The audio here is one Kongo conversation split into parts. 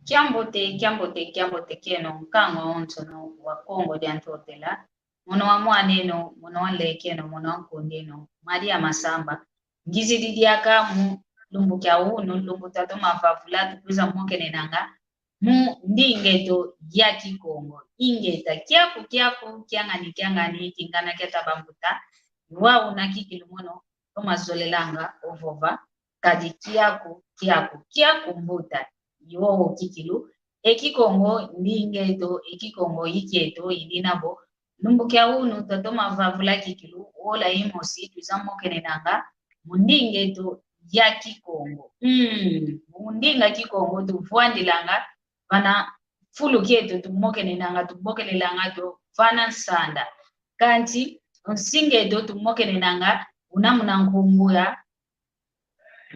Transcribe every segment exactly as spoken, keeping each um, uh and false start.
Kiambote, kiambote, kiambote kieno, nkangu awonsono wa Kongo dia Ntotela. Mono wa mwan'eno, mono wa nlek'eno, mono wa nkund'eno, Maria Masamba. Ngizidi diaka mu lumbu kia unu, lumbu twatoma vavula, tukwiza mokenenanga mu nding'eto ya Kikongo. Ingeta, kiaku, kiaku, kiangani, kiangani, kingana kia taba mbuta. Wau una kikilu mono toma zolelanga o vova, kadi kiaku, kiaku, kiaku mbuta. I wowo kikilu. E Kikongo nding'eto, e Kikongo i kieto, i dina vo lumbu kia unu twatoma vavula kikilu, wola imosi twiza mokenenanga mu nding'eto ya Kikongo. Mm, mu ndinga Kikongo tuvwandilanga vana fulu kieto tumokenenanga, tubokelelanga kio vana nsanda. Kansi nsi ng'eto tumokenenanga una muna nkumbu ya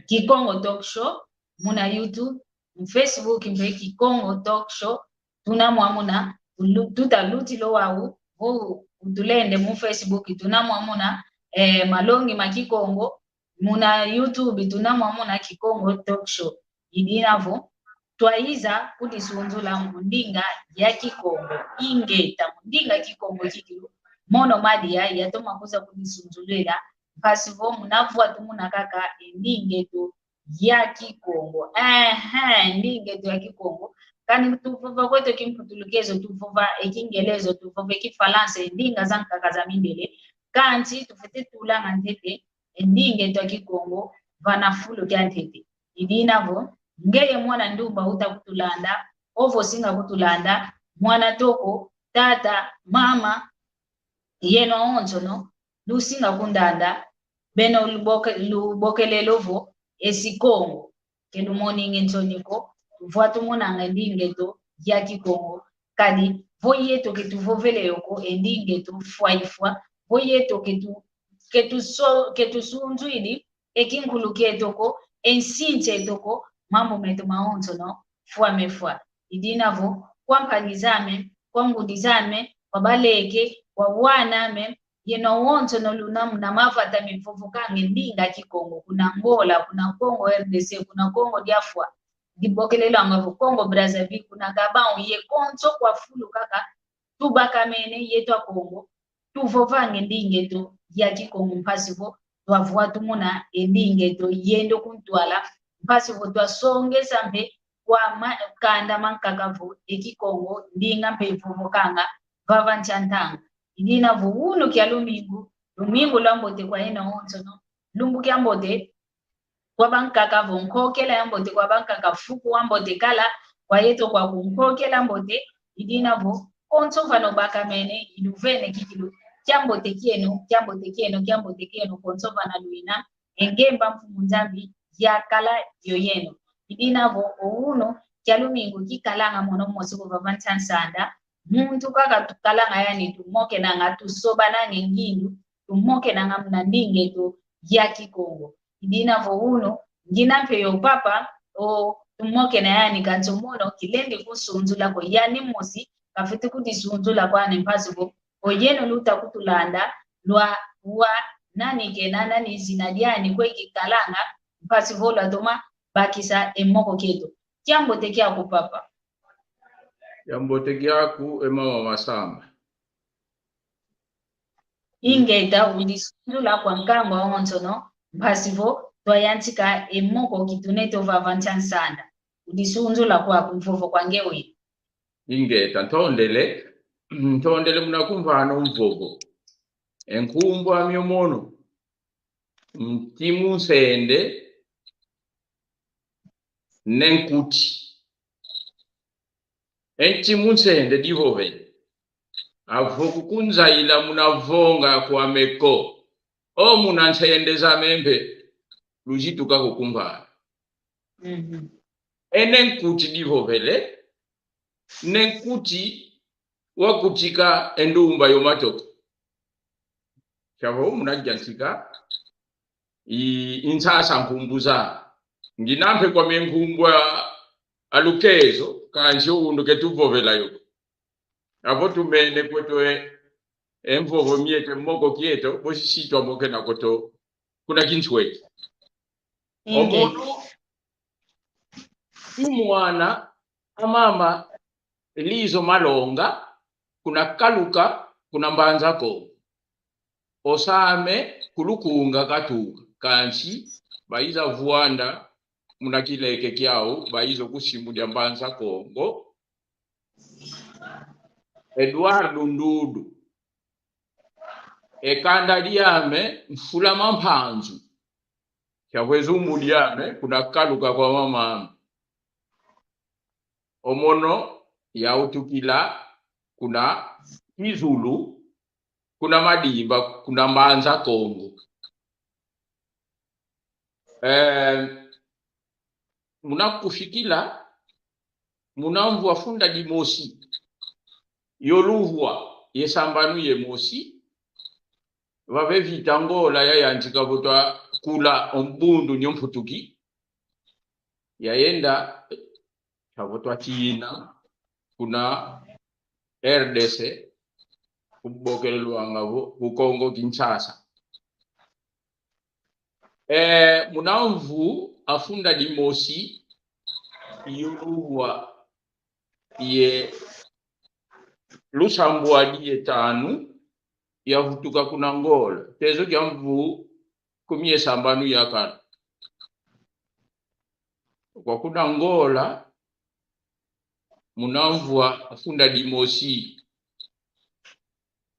Kikongo Talk Show, muna YouTube, mu Facebook mpe Kikongo Talk Show. Tuna mwa muna, tulu-, tuta lutila wau, vo utulende mu Facebook, tuna mwa muna, eh, Malongi ma Kikongo, muna YouTube, tuna mwa muna Kikongo Talk Show. I dina vo twayiza kudisunzula mu ndinga ya Kikongo. Ingeta, mu ndinga Kikongo kikilu, mono Madia yatoma kwiza kudisunzulila, mpasi vo muna vwatumuna kaka e nding'eto ya Kikongo. Ehe, nding'eto ya Kikongo. Kani tuvova kweto Kimputulukezo, tuvova e Kingelezo, tuvova e Kifalansa, e ndinga zankaka za mindele. Kansi tufwete tulanga ntete e nding'eto ya Kikongo vana fulu kiantete. I dina vo, ngeye mwana ndumba uta kutulanda, ovo singa kutulanda, mwana toko, tata, mama, yeno awonsono lusinga kundanda, beno luboke-, lubokelele ovo esi Kongo. Ke lumoninge nsoni ko, tuvwatumunanga e nding'eto ya Kikongo. Kadi vo yeto ke tuvovele yo ko e nding'eto fwa ifwa, vo yeto ke tu-, ke tuso-, ke tusunzwidi e kinkulu kieto ko, e nsi ntieto ko, mambu meto mawonsono fwa mefwa. I dina vo, kwa mpangi zame, kwa ngudi zame, kwa baleke, kwa wan'ame, yeno awonsono luna muna mavata mivovokanga e ndinga Kikongo, kuna Angola, kuna Congo R D C, kuna Kongo dia Fwa, dibokelelwanga vo Congo Brazzaville, kuna Gabão, ye konso kwa fulu kaka tubakamene yeto Akongo, tuvovanga e nding'eto ya Kikongo mpasi vo twavwatumuna e nding'eto yenda ku ntwala, mpasi vo twasongesa mpe kwa ma-, kanda mankaka vo e Kikongo ndinga mpe ivovokanga vava nsi a ntangu. I dina vo unu kia lumingu, lumingu lwambote kwa yeno awonsono, lumbu kiambote kwa bankaka vo nkokela yambote kwa bankaka, fuku wambote kala kwa yeto kwaku, nkokela mbote. I dina vo konso vana ubakamene, iluvene kikilu kiambote kieno, kiambote kieno, kiambote kieno, konso vana luina e ngemba Mfumu Nzambi yakala yo yeno. I dina vo o unu kia lumingu kikalanga mono mosi ko vava nsi a nsanda, muntu kaka tukalanga yani tumokenanga, tusobananga e ngindu, tumokenanga muna nding'eto ya Kikongo. I dina vo unu, ngina mpe yo papa, o tumokena yani, kansi mono kilendi kunsunzula ko, yani mosi kafwete kudisunzula kwani, mpasi vo o yeno luta kutulanda, lwa, wa, nani kena, nani zina diani, kwe kikalanga, mpasi vo lwatoma bakisa e moko kieto. Kiambote kiaku, papa. Kiambote kiaku, e mama Masamba. Ingeta, udisunzula kwa nkangu awonsono, mpasi vo twayantika e moko kitunete o vava nsi a nsanda. Udisunzula kwaku, mvovo kwa nge wina. Ingeta, ntondele, ntondele muna kumvana o mvovo. E nkumbu ame o mono, Ntimu Nsende Ne Nkuti. E Ntimu Nsende divovele: Avo kukunzayila muna vonga kwame ko, o muna nsende zame mpe luzituka ko kumvana. Mhm. E Ne Nkuti divovele: Ne Nkuti wakutika e ndumba yo matoko. Sia vo muna yantika i, i nsasa nkumbu za. Ngina mpe kwame nkumbu a, a Lukezo, kansi o unu ke tuvovela yo. Avo tumene kweto e, e mvovo mieto, moko kieto, bosi si twamokena kweto kuna kinsweki. Inge. O mono, umwana Amama Lizo Malonga, kuna Kaluka, kuna Mbanza Kongo. Osame ku Lukunga katuka, kansi bayiza vwanda muna kileke kiau, bayiza ku simu dia Mbanza Kongo. Eduardo Ndudu, e kanda diame Mfula Mampanzu, kiavwa e zumbu diame kuna Kaluka kwa mama. O mono yawutukila kuna Kizulu, kuna Madimba, kuna Mbanza Kongo. Eh, muna kufikila, muna mvu afunda dimosi, yo luvwa, ye sambanu ye mosi, vava e vita Angola yayantika vo twakula o mbundu nyo mputuki, yayenda, avo twatina kuna R D C, kubokelelwanga vo ku Kongo Kinshasa. Eh, muna mvu afunda dimosi, yo luvwa ye lusambwadi ye tanu, yavutuka kuna Angola. Tezo kia mvu kumi ye sambanu yakala. Kwa kuna Angola, muna mvu afunda dimosi,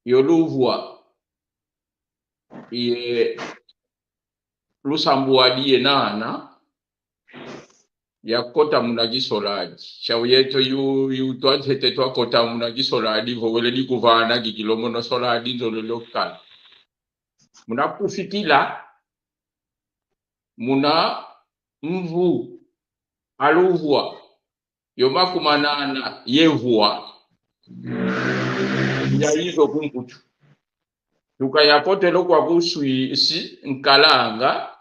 yo luvwa ye lusambwadi ye nana, yakota muna kisoladi. Sia yeto yu, yu twantete twakota muna kisoladi, vo wele dikuvana kikilu mono soladi nzolele kala. Muna kufikila, muna mvu aluvwa yo makumanana ye vwa, yayiza ku Mputu. Tuka yakotele kwa ku Suisse, nkalanga,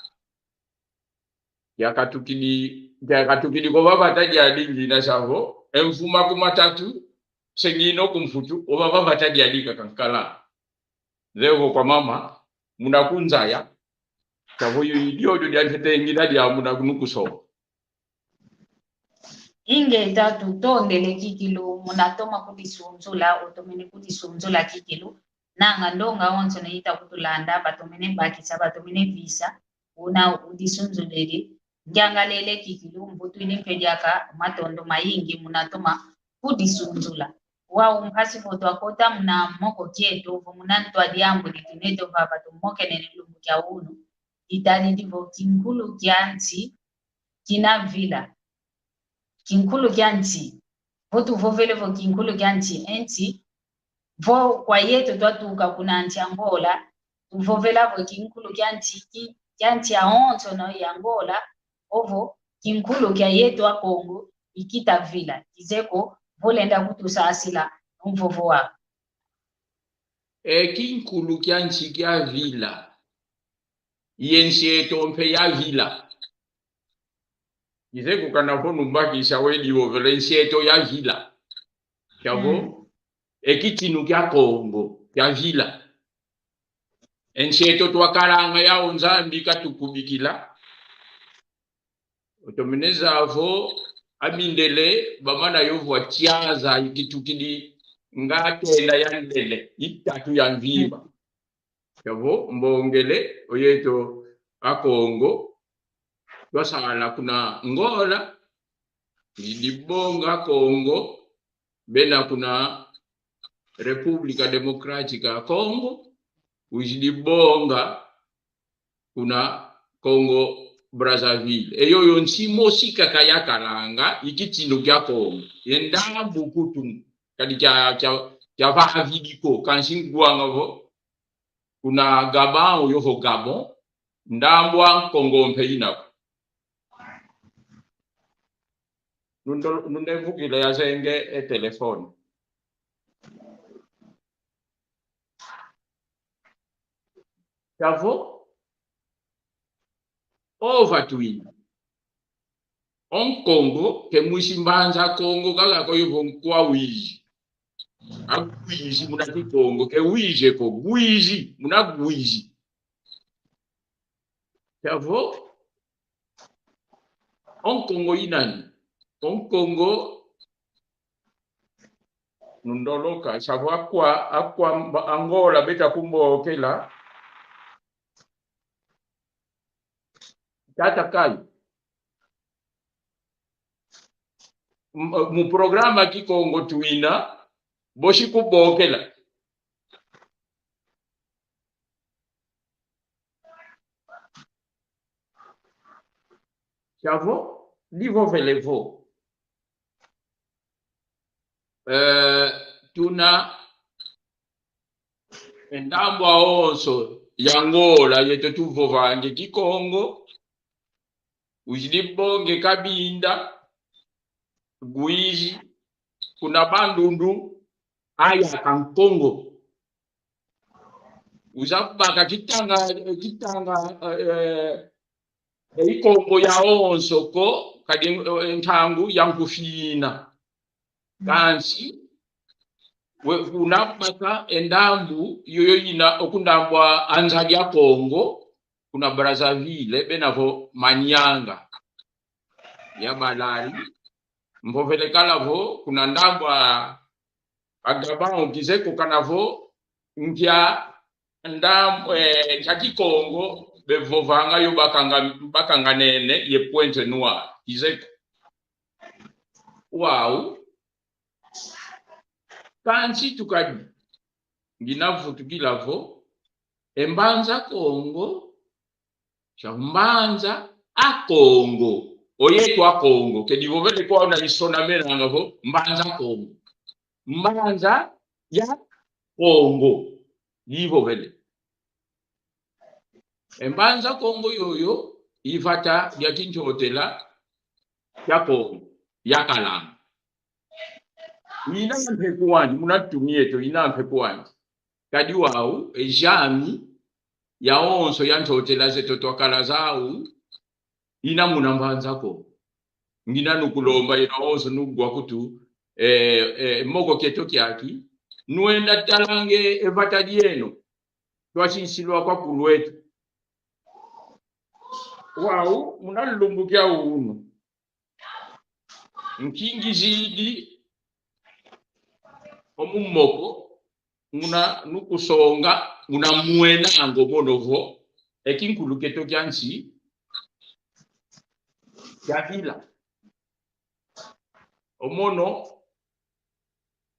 yakatukidi, yakatukidi ko vavata diadi ngina sia vo, e mvu makumatatu se ngina ku Mputu, o vavata diadi kaka nkalanga. Nzeye vo kwa mama, muna kunzaya, sia vo yo i diodio diantete ngina dia muna kunu ku Soko. Ingeta, tutondele kikilu, muna toma kudisunzula, otomene kudisunzula kikilu. Nanga ndonga onso na ita kutulanda, batomene bakisa, batomene visa, una udisunzulele. Ngiangalele kikilu, mvutwidi mpe diaka, matondo mayingi, muna toma kudisunzula. Wau mpasi vo twakota muna moko kieto, vo muna ntwadi diambu di tuneto vava tumokenene lumbu kia unu, ditadidi vo kinkulu kia nsi kina vila. Kinkulu kia nsi. Vo tuvovele vo kinkulu kia nsi, e nsi, vo kwa yeto twatuka kuna nsi Angola, tuvovela vo kinkulu kia nsi, ki-, kia nsi awonsono ya Angola, ovo kinkulu kia yeto a Kongo, i kita vila. Kizeye ko vo lenda kutusasila mvovo wa. E kinkulu kia nsi kia vila, ye nsi eto mpe yavila. Kizeye ko kana vo numbakisa wedi vovele nsi eto yavila. Sia vo, mm, e kitinu kia Kongo kiavila. E nsi eto twakalanga yau Nzambi katukubikila. Otomene zaya vo amindele bamana yo vwa tiaza ikitukidi nga tenda ya ndele, itatu ya mvimba. Sia vo mbongele o yeto a Kongo, twasala kuna Angola, wizidi bonga Kongo, bena kuna República Democrática ya Kongo, wizidi bonga kuna Congo Brazzaville. E yoyo nsi mosi kaka yakalanga, i kitinu kia Kongo. Ye ndambu kutu, kadi kia, kia, kia vavidi ko, kansi ngwanga vo, kuna Gabão, yo vo Gabon, ndambu a Nkongo mpe ina ko. Nundo-, nunde mvukila yazenge e telefone. Sia vo, ova twina. O Nkongo ke mwisi Mbanza Kongo kaka ko, yovo nkwa wizi. Akwizi muna Kikongo, ke wizi ko, gwizi, muna gwizi. Sia vo, o Nkongo i nani? O Nkongo Nundoloka, savo akwa, akwa mba-, Angola beta kumbokela. Tata Kayi. M-, mu programa Kikongo twina, bosi kubokela. Savo, divovele vo. Eh, tuna e ndambu awonso ya Angola yeto tuvovanga e Kikongo, wizidi bonga e Kabinda, Uíge, kuna Bandundu, aya ka Nkongo. Wiza baka Kitanga, Kitanga, eh, eh, i Kongo yawonso ko, kadi, eh, ntangu ya nkufina. Kansi, we, kuna baka e ndambu, yoyo yina oku ndambu a, a nza dia Kongo, kuna Brazzaville, bena vo Manianga. Ya balari, mvovele kala vo, kuna ndambu a, a Gabão, kizeye ko kana vo, nkia ndam-, eh, nkia Kikongo bevovanga yo bakanga-, bakanganene ye Pointe-Noire, kizeye ko. Wau, kansi tukadi, ngina vutukila vo, e Mbanza Kongo, sia Mbanza a Kongo. Oyeto a Kongo, ke divovele kwa una isona menanga vo, Mbanza Kongo. Mbanza ya Kongo. Divovele. E Mbanza Kongo yoyo, i vata dia Kintotela kia Kongo, ya Kalanga. Ina mpe kwandi, muna tumi yeto, ina mpe kwandi. Kadi wau, e zami yawonso ya Ntotela zeto twakala zau, ina muna Mbanza Kongo. Ngina nukulomba yeno awonso nugwa kutu, eh, eh, moko kieto kiaki, nwenda talanga e vata dieno, twasisilwa kwa kulweto. Wau, muna lumbu kia unu, nkingizidi o mu moko, muna nukusonga, muna mwenanga o mono vo, e kinkulu kieto kia nsi kiavila. O mono,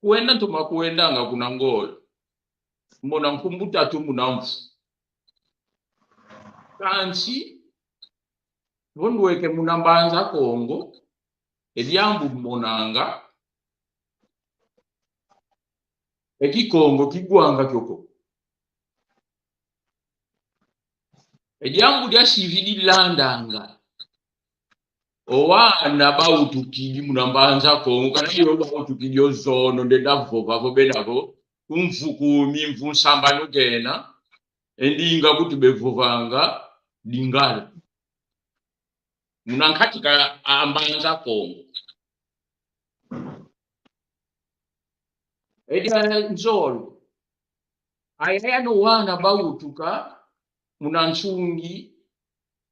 kwenda ntoma kwendanga kuna Angola, mona nkumbu tatu muna mvu. Kansi, vo ndweke muna Mbanza Kongo, e diambu monanga, e Kikongo kigwanga kio ko. E diambu dia sividi landanga. O wana bawutukidi muna Mbanza Kongo, kana yo bawutukidi o zono ndenda vova vo bena vo, ku mvu kumi, mvu nsambanu kena, e ndinga kutu bevovanga Lingala. Muna nkati ka a Mbanza Kongo. E dia nzolo, ayaya no wana bawutuka muna nsungi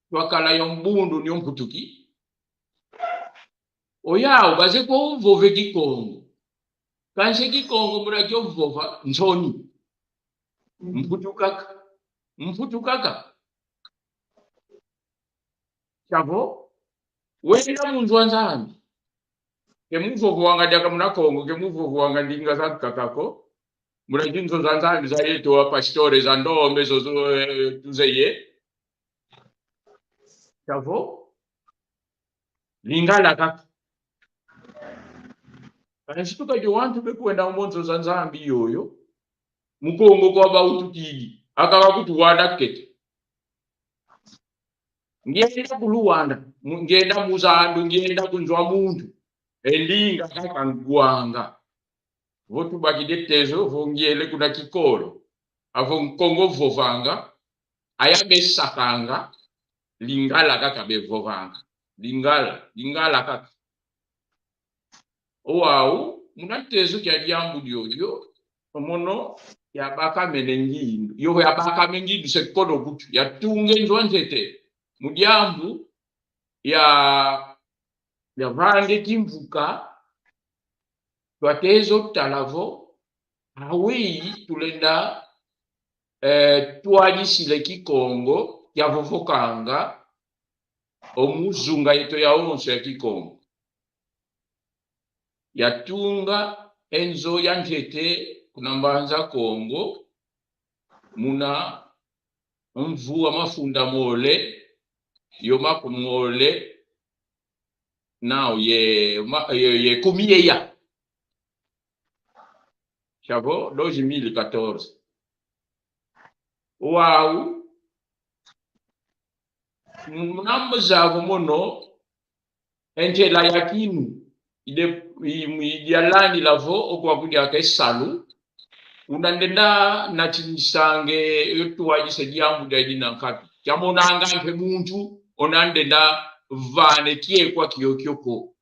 twakala yo mbundu ni o mputuki. Oyau bazeye ko vova e Kikongo. Kansi e Kikongo muna kio vova nsoni. Mputu kaka. Mputu kaka. Savo, wenda mu nzo a Nzambi, ke muvovwanga diaka muna Kongo, ke muvovwanga ndinga zankaka ko. Muna zinzo za Nzambi za yeto a pastore, za ndombe, zozo, eh, tuzeye. Savo, Lingala kaka. Kansi tukadi o wantu bekwenda mu nzo za Nzambi yoyo, mu Kongo kwa bawutukidi, aka bakutuwana kete. Ngienda ku Luanda, mu-, ngienda mu zandu, ngienda ku nzo a muntu, e ndinga kaka ngwanga. Vo tubakidi e tezo, vo ngiele kuna Kikolo, avo Nkongo vovanga, aya besakanga, Lingala kaka bevovanga. Lingala, Lingala kaka. Owau, muna tezo kia diambu diodio, o mono yabakamene ngindu. Yo yabakamene ngindu se kodo kutu, yatunga e nzo a ntete mu diambu ya, yavanga e kimvuka, Twateza tala vo, aweyi tulenda, eh, twadisila e Kikongo kia vovokanga o mu zunga yeto yawonso ya Kikongo. Yatunga e nzo ya ntete kuna Mbanza Kongo, muna mvu wa mafunda mole, yo makumole, nau ye, ma-, ye, ye kumi ye ya. Sia vo dois mil e catorze. Wau, muna muzavo mono, e ntela ya kinu, ide, i, i, yalandila vo okwa kudia ke salu, una ndenda natinisanga yo twadisa diambu diadi na nkatu. Kiamonanga mpe muntu, ona ndenda vana e kiekwa kiokio ko.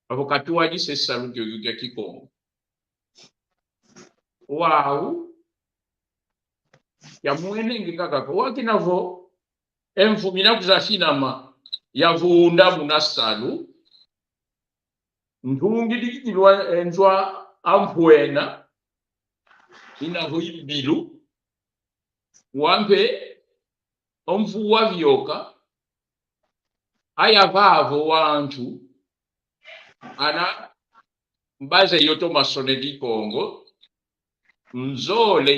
Avo katwadisa e salu kiokio kia Kikongo. Wau, yamwenenge kaka ko. Wakina vo, e mvu mina kwiza finama, yavunda muna salu, ntungidi kilwa, e nzo a mpwena, ina vo i mbilu, wau mpe o mvu wavioka, aya vava o wantu, ana mbazi yo toma sona e Kikongo, nzole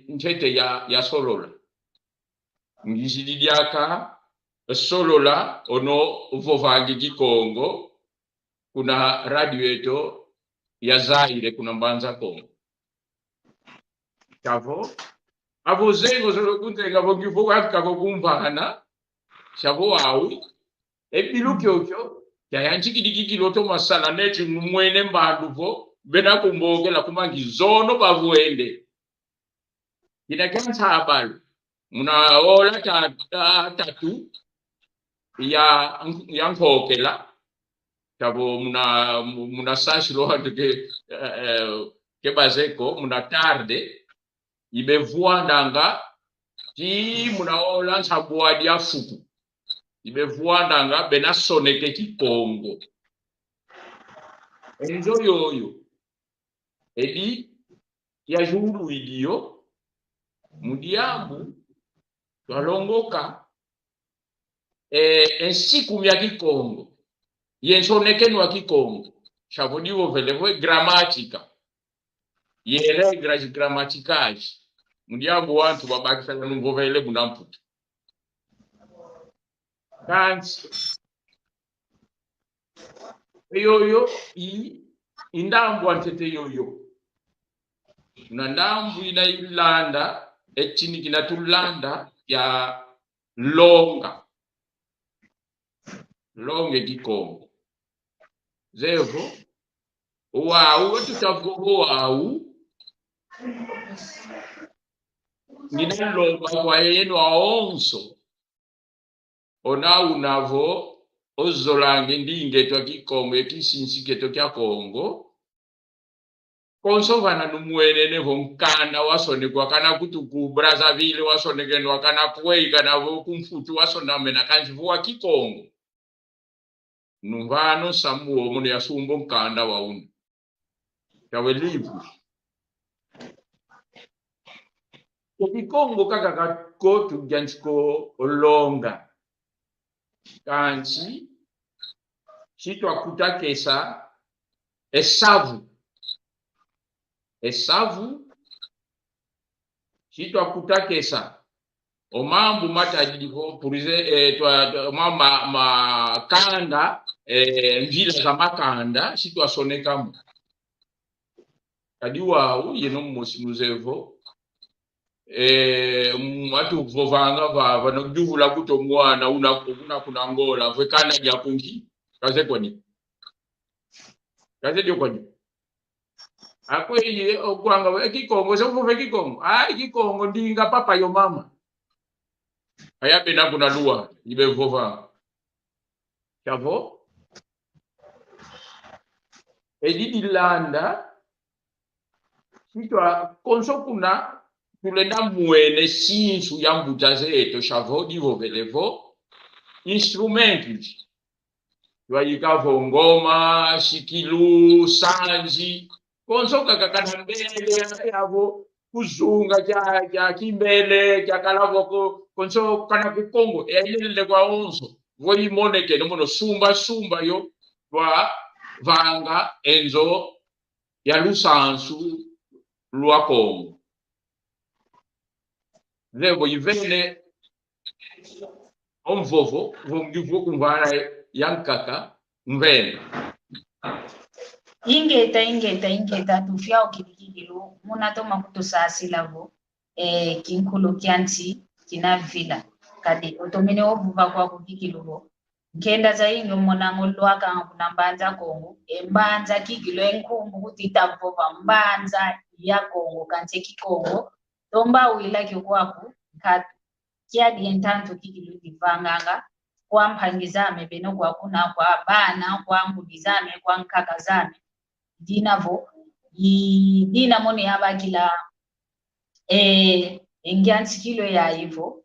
ntete ya, yasolola. Ngizidi diaka solola, ono vovanga e Kikongo kuna radio yeto ya Zaire, kuna Mbanza Kongo. Sia vo, avo zengo zolo kunzenga vo ngivo watu kako kumvana, sia vo wau, e bilu kiokio, yayantikidi kikilo toma sala neti mwene mbandu vo, bena kumbokela kuma ngizono bavwende. Kina kia nsabalu, muna ola ta, ta, tatu ya, ya nkokela, sia vo muna, muna sasi lo hantu ke, eh, eh, ke bazeye ko, muna tarde, i bevwandanga, tii muna ola nsambwadi ya fuku. I bevwandanga, bena soneka e Kikongo. E nzo yoyo, edi ya zulu idi yo, mu diambu twalongoka, eh, e nsiku mia Kikongo, ye nsonekeno a Kikongo, sia vo divovele vo e gramática, ye regras gramaticais, mu diambu wantu babakisanga nuvovele muna Mputu. Kansi, e yoyo i, i ndambu a ntete yoyo. Na ndambu ina ilanda, e tini kina tulanda, ya longa. Longa e Kikongo. Zeye vo, wau, wetu tavo wau, ngina lomba kwa yeno awonso, ona una vo ozolanga e ndinga eto a Kikongo, e kisinsi kieto kia Kongo, konso vana numwenene vo nkanda wasonekwa, kana kutu ku Brazzaville wasonekenwa, kana kweyi, kana vo ku Mputu wasonamena, kansi vo wa Kikongo. Numvana o nsamu wo, mono yasumba o nkanda wa una. Sia vo e livro. E Kikongo kaka ka ko tuyantika o longa. Kansi, si twakutakesa e savu. E savu, si twakutakesa o mambu matadidi vo, por exe-, eh, twa, twa, ma, ma, makanda, eh, mvila za makanda, si twasoneka mo. Kadi wau, yeno mosi muzeye vo, eh, m-, atu vovanga vava, no yuvula kutu mwana una, una kuna Angola, vo e kanda diaku nki? Kazeye kwani. Kazeye dio kwani. Akweyi okwanga, e Kikongo, se vova e Kikongo. Ah, e Kikongo, ndinga papa yo mama. Aya bena kuna Luanda, i bevova. Sia vo, edi dilanda, si twa konso kuna, tulenda mwana e sinsu ya mbuta zeto, sia vo divovele vo instrumentos. Twayika vo ngoma, sikilu, sanzi, Konso kaka kana mbele ya, ya vo ku zunga kia, kia kimbele, kia kala vo ko, konso kana ku Kongo, e yele kwa onso. Vo imonekene mono sumba, sumba yo, lwa vanga e nzo ya lusansu lwa Kongo. Nze vo ivene o mvovo, vo ngivo ku mvana ya nkaka, mvene. Ingeta, ingeta, ingeta, tufiau kikikilu, muna toma kutusasila vo, eh, kinkulu kia nsi kina vila. Kadi otomene ovova kwaku kikilu vo, nkenda zayingi omonanga o lwakanga kuna Mbanza Kongo, e mbanza kikilu e nkumbu kuti ta vova Mbanza ya Kongo, kansi e Kikongo tomba wila kio kwaku nkatu. Kiadi e ntantu kikilu divanganga kwa mpangi zame, beno kwa kuna, kwa bana, kwa ngudi zame, kwa nkaka zame. Dina vo, i, dina mono yabakila, e, e ngiantikilo yayi vo,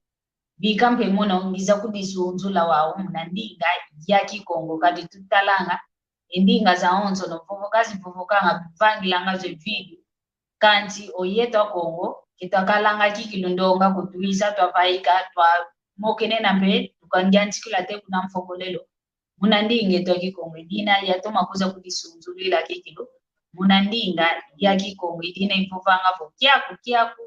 bika mpe mono ngiza kudisunzula wau muna ndinga ya Kikongo, kadi tutalanga e ndinga zawonsono, vovoka zivovokanga, vangilanga zo e vidu. Kansi o yeto a Kongo, ke twakalanga kikilu ndonga kutwisa, twavaika, twamokenena mpe, tukangiantikila te kuna mfokolelo. Muna ndinga eto a Kikongo, dina yatoma kwiza kudisunzulila kikilu. Muna ndinga ya Kikongo, i dina ivovanga vo, kiaku, kiaku,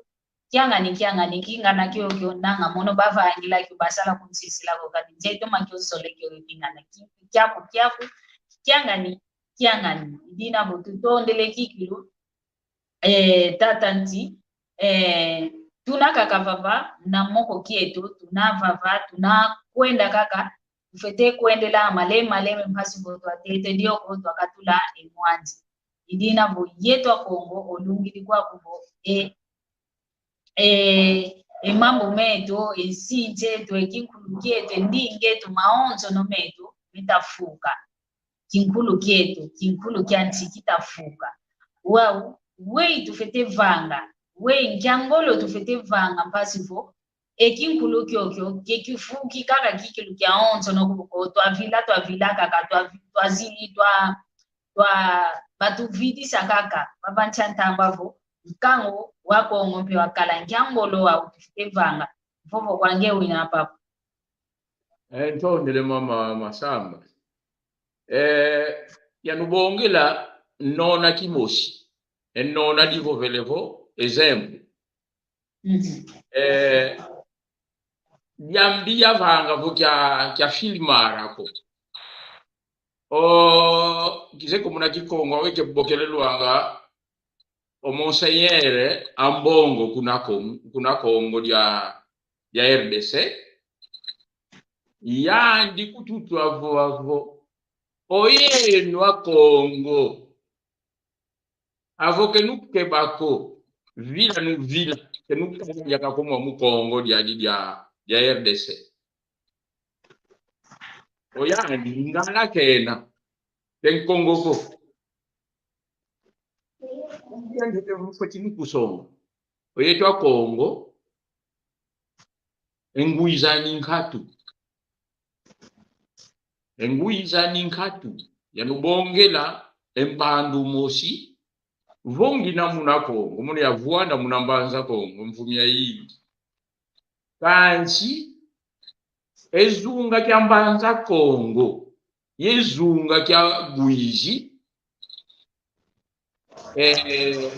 kiangani, kiangani, kingana kiokio, nanga mono bavangila kio, basala kunsisila ko, kadi nze toma kio zole kio, kingana, ki-, kiaku, kiaku, kiangani, kiangani. I dina vo tutondele kikilu, eh, tata nti, eh, tuna kaka vava, na moko kieto, tuna vava, tuna kwenda kaka, tufwete kwendela malemi, malemi, mpasi vo twatete dioko, twakatula e mwanzi. I dina vo yeto a Kongo, olungidi kwaku vo, e, e, e mambu meto, e nsi nsi eto, e kinkulu kieto, e ndinga eto, mawonsono meto, meta fuka. Kinkulu kieto, kinkulu kia nsi kita fuka. Wau, weyi tufwete vanga, weyi nkia ngolo tufwete vanga, mpasi vo e kinkulu kiokio, ke kifuki kaka kikilu kiawonsono ko, twavila, twavila kaka, twa, twazili, twa, twa, batuvidisa kaka, baba ntia ntamba vo, nkangu wa Kongo mpe wakala nkia ngolo wau tufwete vanga, vovo kwa nge wina papa. Eh, ntondele mama Masamba. Eh, yanubongela nona kimosi. E nona divovele vo, e zembu. Mhm. Eh, diambi yavanga vo kia, kia filmara ko. O, kizeye ko muna Kikongo, weke bokelelwanga o Monseigneur Ambongo kuna Kon-, kuna Kongo dia, dia R D C. Yandi kututwa vo, avo, oyeno a Kongo. Avo ke nukeba ko, vila nuvila, ke nukanya kaka ko mwa mu Kongo diadi dia, dia R D C. Oyandi Lingala kena, ke Nkongo ko. Yandi te mufweti nukusonga. Oyeto a Kongo, e ngwizani nkatu. E ngwizani nkatu. Yanubongela e mbandu mosi. Vo ngina muna Kongo, muna yavwanda muna Mbanza Kongo, mvumi yayingi. Kansi, e zunga kia Mbanza Kongo, ye zunga kia Uíge, eh,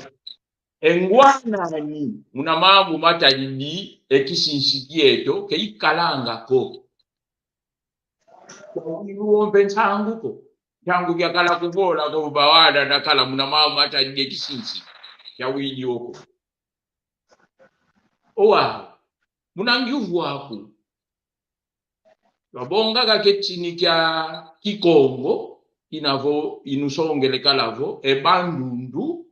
e ngwanani muna mambu matadidi e kisinsi kieto, ke ikalanga ko. Kwa iluwo mpe nsangu ko. Nsangu kiakala kuvola ko, bawada nakala muna mambu matadidi e kisinsi kia widi oko. Owa, muna ngyuvu aku, twabonga kaka e tini kia Kikongo, kina vo inusongele kala vo, e Bandundu,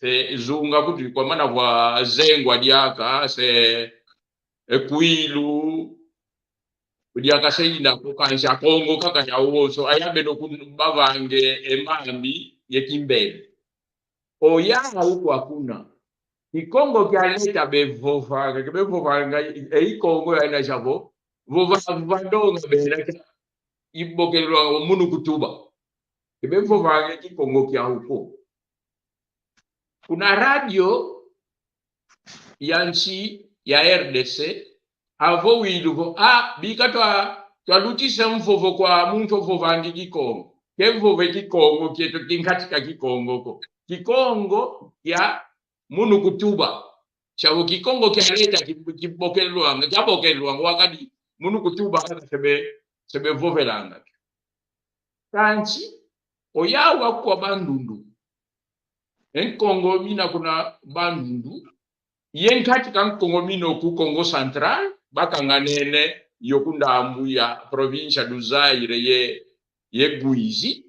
se zunga kuti kwamana vwa zengwa diaka, se e Kwilu, diaka se ina ko, kansi a Kongo kaka yawonso, aya beno kun-, bavange e mambi ye kimbele. Oyau kwa kuna. Kikongo kia leta bevovanga, ke bevovanga, e i Kongo ya ina javo, vova, vova ndonga bena kia, ibokelwa munu kutuba. Ke bevovanga Kikongo kiau ko. Kuna radio ya nsi ya R D C, avo wilu vo: "Ah, bika twa, twalutisa mvovo kwa muntu ovovanga Kikongo. Ke vova e Kikongo kieto, ki nkati kia Kikongo ko. Kikongo kia munu ku Touba. Sia vo Kikongo kia leta ki, ki bokelwanga, kia bokelwanga, wakadi munu ku Touba kaka se be, se bevovelanga." Kansi, oyau wa kwa Bandundu, e Nkongo mina kuna Bandundu, ye nkati ka Nkongo mina ku Kongo Central, bakanganene yo ku ndambu ya província do Zaire ye, ye Uíge,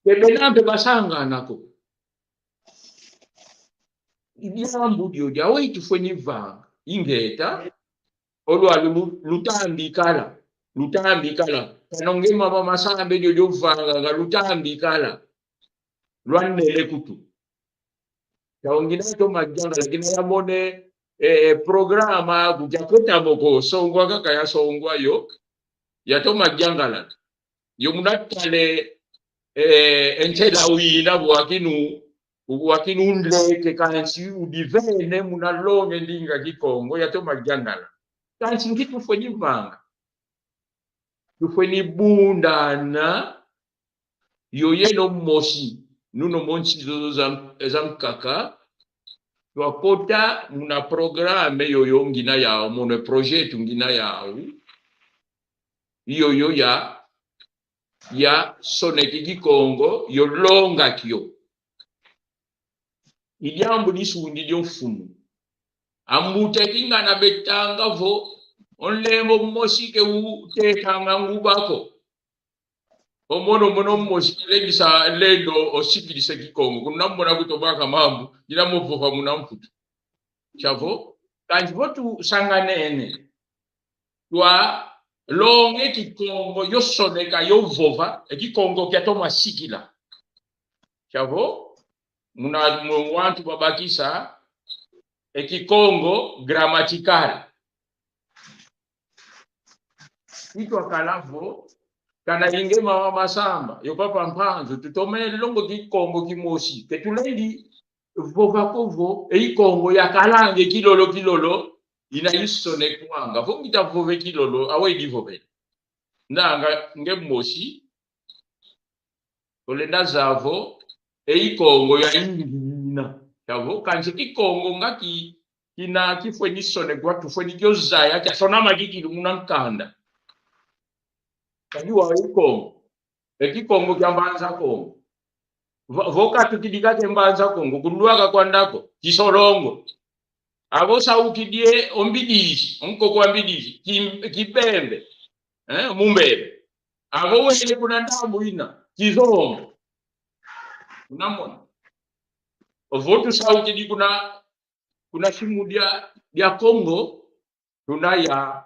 ke bena mpe basangana ko. I diambu dio diau tufweni vanga. Ingeta, o lwalu lu-, lutambi kala. Lutambi kala. Kana nge mama Masamba e dio diovanga, nga lutambi kala. Lwanele kutu. Sia vo ngina yatoma diangala, ngina yamona e, e, programa ku diakota mo ko, songwa kaka yasongwa yo, yatoma diangala. Yo muna tala e, e ntela wina vo wakinu, wakinu ndeke, kansi udivene muna longa e ndinga Kikongo, yatoma diangala. Kansi nki tufweni vanga? Tufweni bundana, yo yeno mosi, nunu mo nsi zozo za, za nkaka, twakota muna programa yoyo ngina yau, mono projeto ngina yau, yoyo ya, ya soneka e Kikongo, yo longa kio. I diambu disundi dio mfumu. Ambuta kingana betanga vo: "O nlembo mosi ke utekanga nguba ko. O mono, mono mosi kilengisa lendo, osikidisa Kikongo. Kuna mona kutobaka mambu, ngina mo vova muna Mputu." Sia vo, kansi vo tusanganene, twalonga e Kikongo, yo soneka, yo vova, e Kikongo kiatoma sikila. Sia vo, muna, mu wantu babakisa e Kikongo gramatical. I twakala vo, kana i nge mama Masamba, yo papa Mpanzu, tutoma longa Kikongo kimosi. Ke tulendi vova ko vo e Kikongo yakalanga e kilolo kilolo, ina isonekwanga. Vo ngita vova e kilolo, awa i divovele. Nanga nge mosi, olenda zaya vo e Kikongo ya ingi ina. Sia vo, kansi Kikongo nga ki, kina kifweni sonekwa, tufweni kio zaya, kiasonama kikilu muna nkanda. Kadi wau e Kikongo, e Kikongo kia Mbanza Kongo. Vo, vo katukidi kaka e Mbanza Kongo, kulwaka kwanda ko, Kisolongo. Avo saukidi e o Mbidisi, o nkoko wa Mbidisi, Ki-, Kibembe, eh, Mumbembe. Avo wele kuna ndambu ina, Kizombo. Unamona? Ovo tusaukidi kuna, kuna simu dia, dia Kongo, tuna ya,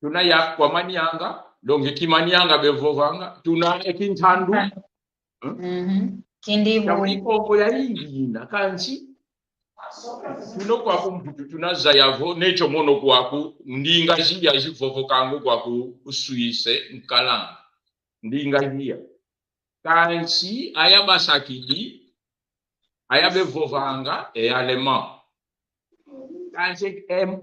tuna ya kwa Manianga, donc Kimanianga bevovanga, tuna e Kintandu. Hmm? Mhm. Kindibu. Ya Kikongo ya ingi ina, kansi tuna kwaku Mputu, tuna zaya vo, neto mono kwaku, ndinga zia zivovokanga kwaku Suisse, nkalanga. Ndinga zia. Kansi aya basakidi, aya bevovanga e allemand. Kansi, em,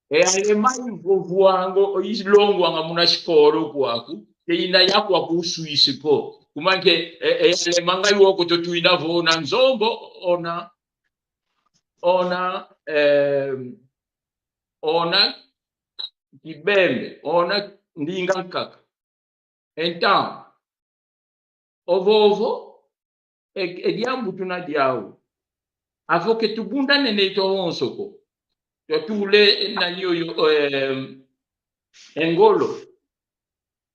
e allemand ivovwanga, ilongwanga muna sikolo kwaku, ke ina ya kwaku Suisse ko. Kuma nge, e, e allemand nga yo ko to tuina vo na Nzombo, ona, ona, em, ona Kibembe, ona ndinga nkaka. Então, ovovo, e, e diambu tuna diau. Avo ke tubundanene yeto awonso ko. Twatula e nani yoyo, em, e ngolo.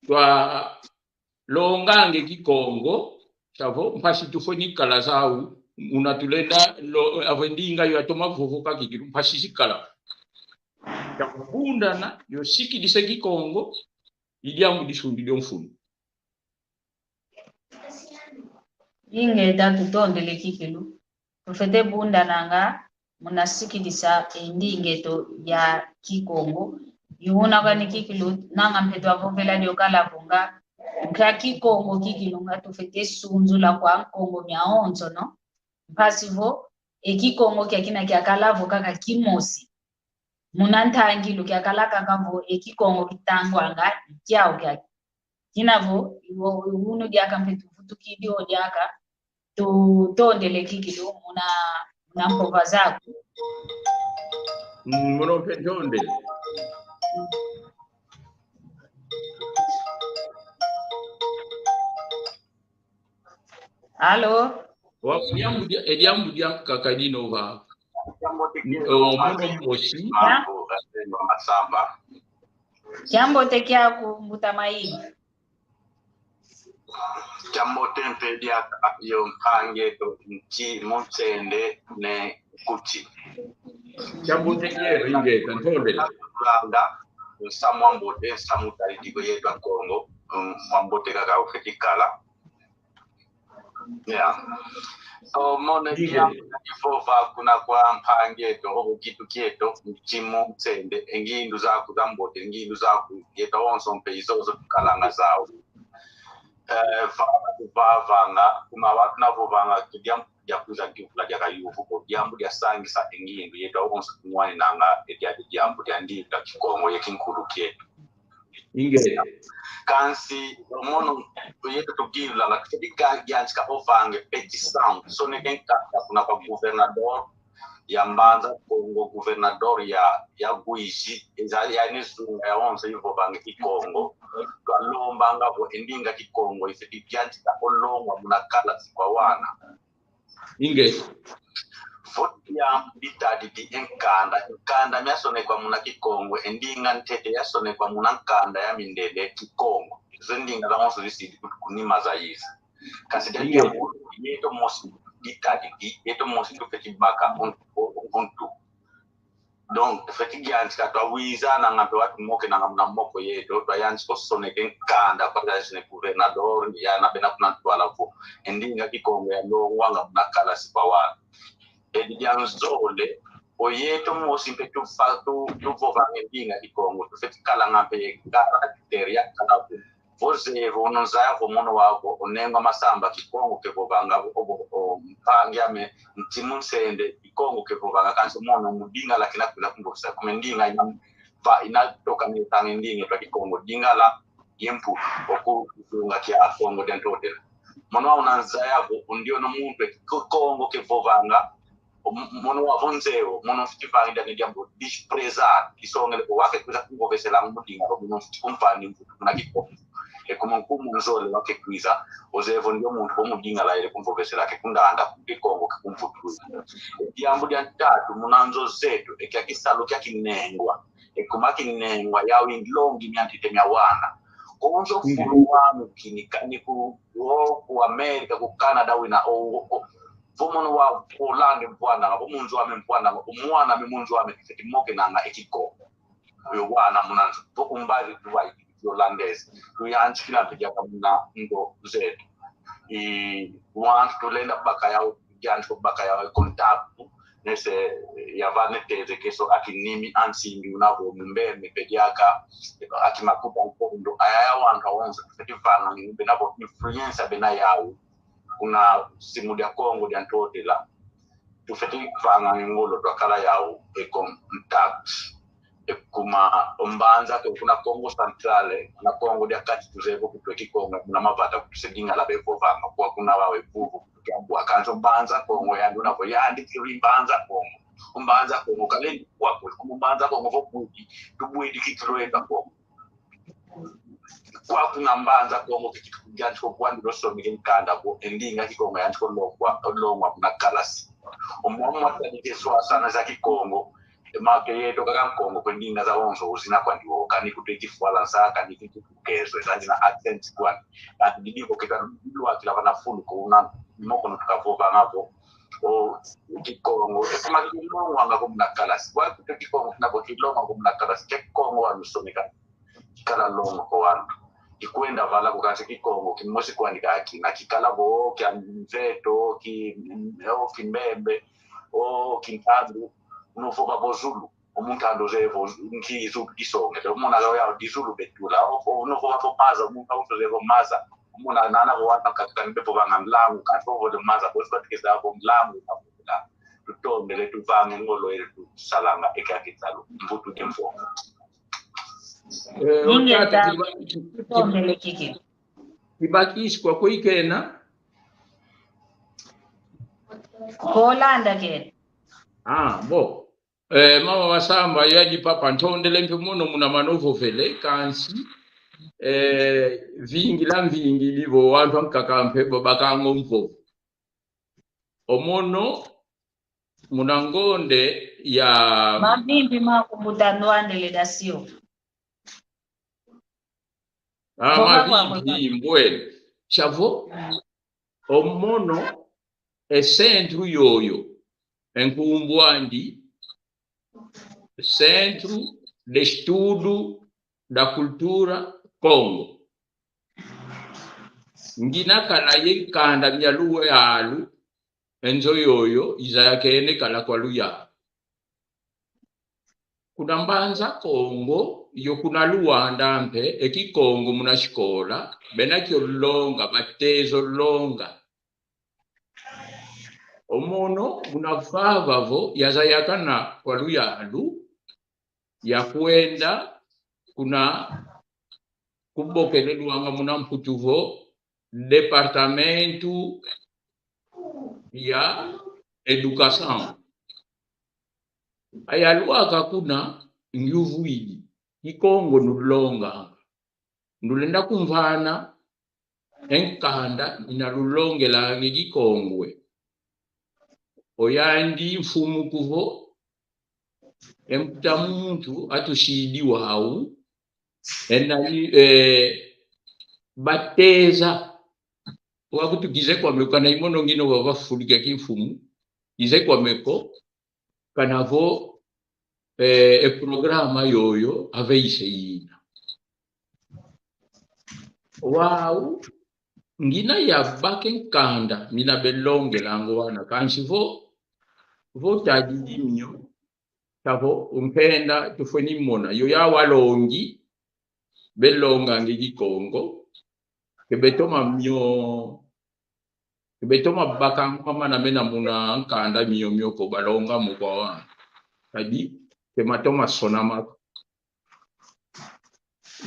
Twalonganga e Kikongo, sia vo, mpasi tufweni kala zau, una tulenda lo, avo e ndinga yo yatoma vovoka kikilu, mpasi zikala. Sia kubundana, yo sikidisa e Kikongo, i diambu disundi dio mfunu. Ingeta, tutondele kikilu. Tufwete bundananga muna sikidisa e ndinga eto ya Kikongo. I wuna kani kikilu, nanga mpe twavovela dio kala vo nga, Nkia Kikongo kikilunga tufwete sunzula kwa Nkongo miawonsono. Mpasi vo, e Kikongo kiakina kiakala vo kaka kimosi. Muna ntangilu kiakala kaka vo e Kikongo kitangwanga, kiau kia. Kina vo, iwo, unu diaka mpe tuvutukidi o diaka, tutondele kikilu muna, muna mpova zaku. Mm, mono mpe ntondele. Alo? Wa, diambu dia, e diambu dia nkaka dino va. O, mono mosi. Ya? Kiambote kiaku, mbuta Mayi. Kiambote mpe diaka yo mpangi eto Nki Munsende ne Nkuti. Kiambote kieno, ingeta, ntondele. Landa, nsamu wa mbote, nsamu tadi diko yeto a Kongo, mm, wa mbote kaka ufweti kala. Yeah. So, mono, ingeta, kiambote kivova kuna kwa mpangi eto, o kitu kieto, Nki Munsende, e ngindu zaku za mbote, e ngindu zaku, yeto awonso mpe i zozo tukalanga zau. Eh, va-, vavanga, kuma watu na vovanga, kidia, dia kwiza kivula dia kayuvu, ko diambu dia sangisa e ngindu, yeto awonso tumwaninanga, e dia, diambu dia ndinga Kikongo ye kinkulu kieto. Ingeta. Kansi, mono, yeto tukilanga, kedi ka, yantika ovanga e petit sound, soneka e nkanda kuna kwa governador ya Mbanza Kongo, governador ya, ya Uíge, eza, yani zunga yawonso ivovanga Kikongo. Twalombanga vo e ndinga Kikongo ifweti yantika olongwa muna kalasi kwa wana. Ingeta. Vo diambu ditadidi e nkanda, nkanda miasonekwa muna Kikongo, e ndinga ntete yasonekwa muna nkanda ya mindele Kikongo. Zo ndinga zawonso zisidi ku, ku nima zayiza. Kansi dia, ingeta, diambu, yeto mosi ditadidi, yeto mosi tufweti baka un-, un-, untu. Donc, tufweti yantika, twawiza nanga mpe watu mokenanga muna moko yeto, twayantika osoneka e nkanda kwa twayantika governador, ya na bena kuna ntwala vo e ndinga Kikongo yalongwanga muna kalasi kwa wana. Edi dia nzole, o yeto mosi mpe tufa-, tu, tuvovanga e ndinga Kikongo, tufweti kalanga mpe e caractère yakala vo, vo zeye vo, ono nzaya vo mono wau vo o Nengwa Masamba Kikongo kevovanga vo, o, o, o mpangi ame Nki Munsende Kikongo kevovanga, kansi mono mu Lingala kina kwiza kumvovesa, kuma e ndinga ina va, ina toka ni tanga e ndinga eto a Kikongo, Lingala ye Mputu, oku zunga kia Kongo dia Ntotela. Mono wau una nzaya vo, o ndioyo muntu e Kikongo kevovanga, o m-, mono wau vo nzeye vo, mono mfweti vangidi ane diambu desprezar, disongele vo wau kekwiza kumvoveselanga mu Lingala, mono mfweti kumvani mvutu muna Kikongo. E kuma nkumbu nzole wau kekwiza, ozeye vo ndioyo muntu vo mu Lingala yele kumvovesela, kekundanda ku Kikongo, kekumvutula. E diambu dia ntatu, muna nzo zeto, e kia kisalu kia kinengwa. E kuma kinengwa yau i nlongi mia ntete mia wana. Konso, mm, fulu wau kini kani ku, o, ku América, ku Canada wina, o, o, vo mono wau Hollande mvwandanga, vo mu nzo ame mvwandanga, o mwana ame mu nzo ame, kifweti mokenanga e Kikongo. Yo wana muna nzo. Vo ku mbazi tuwa holandês. Tuyantikila mpe diaka muna nzo zeto. I wantu tulenda baka yau, yantika obaka yau e contato, nese yavana e teze keso a kinimi a nsimbi una vo mu Mbembe mpe diaka, a Kimakuta Nkondo, aya ya wantu awonso tufweti vanga, bena vo influência bena yau kuna simu dia Kongo dia Ntotela. Tufweti vanga ngolo twakala yau e contact. E kuma o Mbanza ke kuna Kongo Central, kuna Kongo dia Kati, tuzeye vo kutu e Kikongo, kuna mavata kutu se Lingala bevovanga, kwa kuna wau e vuvu, kutu kia bwa, kansi o Mbanza Kongo yandi una vo yandi kiri Mbanza Kongo. O Mbanza Kongo kalendi kwaku, kuma o Mbanza Kongo vo bwidi, tubwidi kikilu e Kongo. Kwaku na Mbanza Kongo kiki yantika kwandi losoneka e nkanda vo e ndinga Kikongo yantika olongwa, olongwa muna kalasi. O momo watadidi e swaswana za Kikongo, e make yeto kaka Nkongo, kwe ndinga zawonso uzina kwandi wo, kani kutu e Kifalansa, kani kutu Kizunga, zina accent kwandi. Kansi didi vo keta lwakila vana fulu ko una moko no tukavovanga vo, o Kikongo e kuma kilongwanga ko muna kalasi. Wau kutu e Kikongo kina vo kilongwa ko muna kalasi, ke Kongo wau usoneka kala longo kwa wantu. Kikwenda vala ko, kansi Kikongo kimosi kwandi kaka kina, kikala vo kia mveto, ki, o Kimbembe, o Kintandu, nuvova vo Zulu. O muntu ando zeye vo nki zulu disongele. O mona ga ya dizulu betula. O, o, no ko vo maza, o muntu ando zeye vo maza. O mona nana ko wata kakani bepo banga nlangu, kansi vo vo de maza, ko swa tikeza vo nlangu, na kula. Tutondele, tuvanga ngolo ele tusalanga eka kitalu. Mbutu de mfo. Eh, o tata, tutondele kiki. Kibakisi kwa kwe kena? Kolanda kena. Ah, bon. Eh, mama Masamba, yadi papa, ntondele mpe mono muna mana ovovele, kansi, eh, vingila mvingili vo wantu ankaka mpe babakanga o mvovo. O mono, muna ngonde ya mavimpi makumbuta ndwandele dasio. Ah, mavimpi, mbwene. Chavo, mm, o mono, e centro yoyo, e nkumbu andi, Centro de Estudo da Cultura Kongo. Ngina kala ye nkanda mia luyalu, e nzo yoyo, izayakene kala kwa luyalu. Kuna Mbanza Kongo, yo kuna Luanda mpe, e Kikongo muna sikola, bena kio longa, bateza o longa. O mono, muna vava vo, yazayakana kwa luyalu, yakwenda kuna kubokelelwanga muna Mputu vo Departamento ya Educação. Ayalwaka kuna, ngyuvwidi, Kikongo nulonganga. Nulenda kumvana e nkanda mina lulongelanga e Kikongo e. Oyandi mfumu kuvo, e mbuta muntu atusidi wau, e nani, eh, bateza. Wakutu kize kwame ko, kana i mono ngina wa bafulika kimfumu, kize kwame ko, kana vo, eh, e programa yoyo aveyisa yina. Wau, ngina yabaka e nkanda mina belongelanga o wana, kansi vo, vo tadidi mio, tavo nkenda tufweni mona, yo ya walongi, belonganga e Kikongo, ke betoma mio, ke betoma baka ngoma mana mena muna nkanda mio mio ko, balonga mu kwa wana. Kadi, ke matoma sonama ko.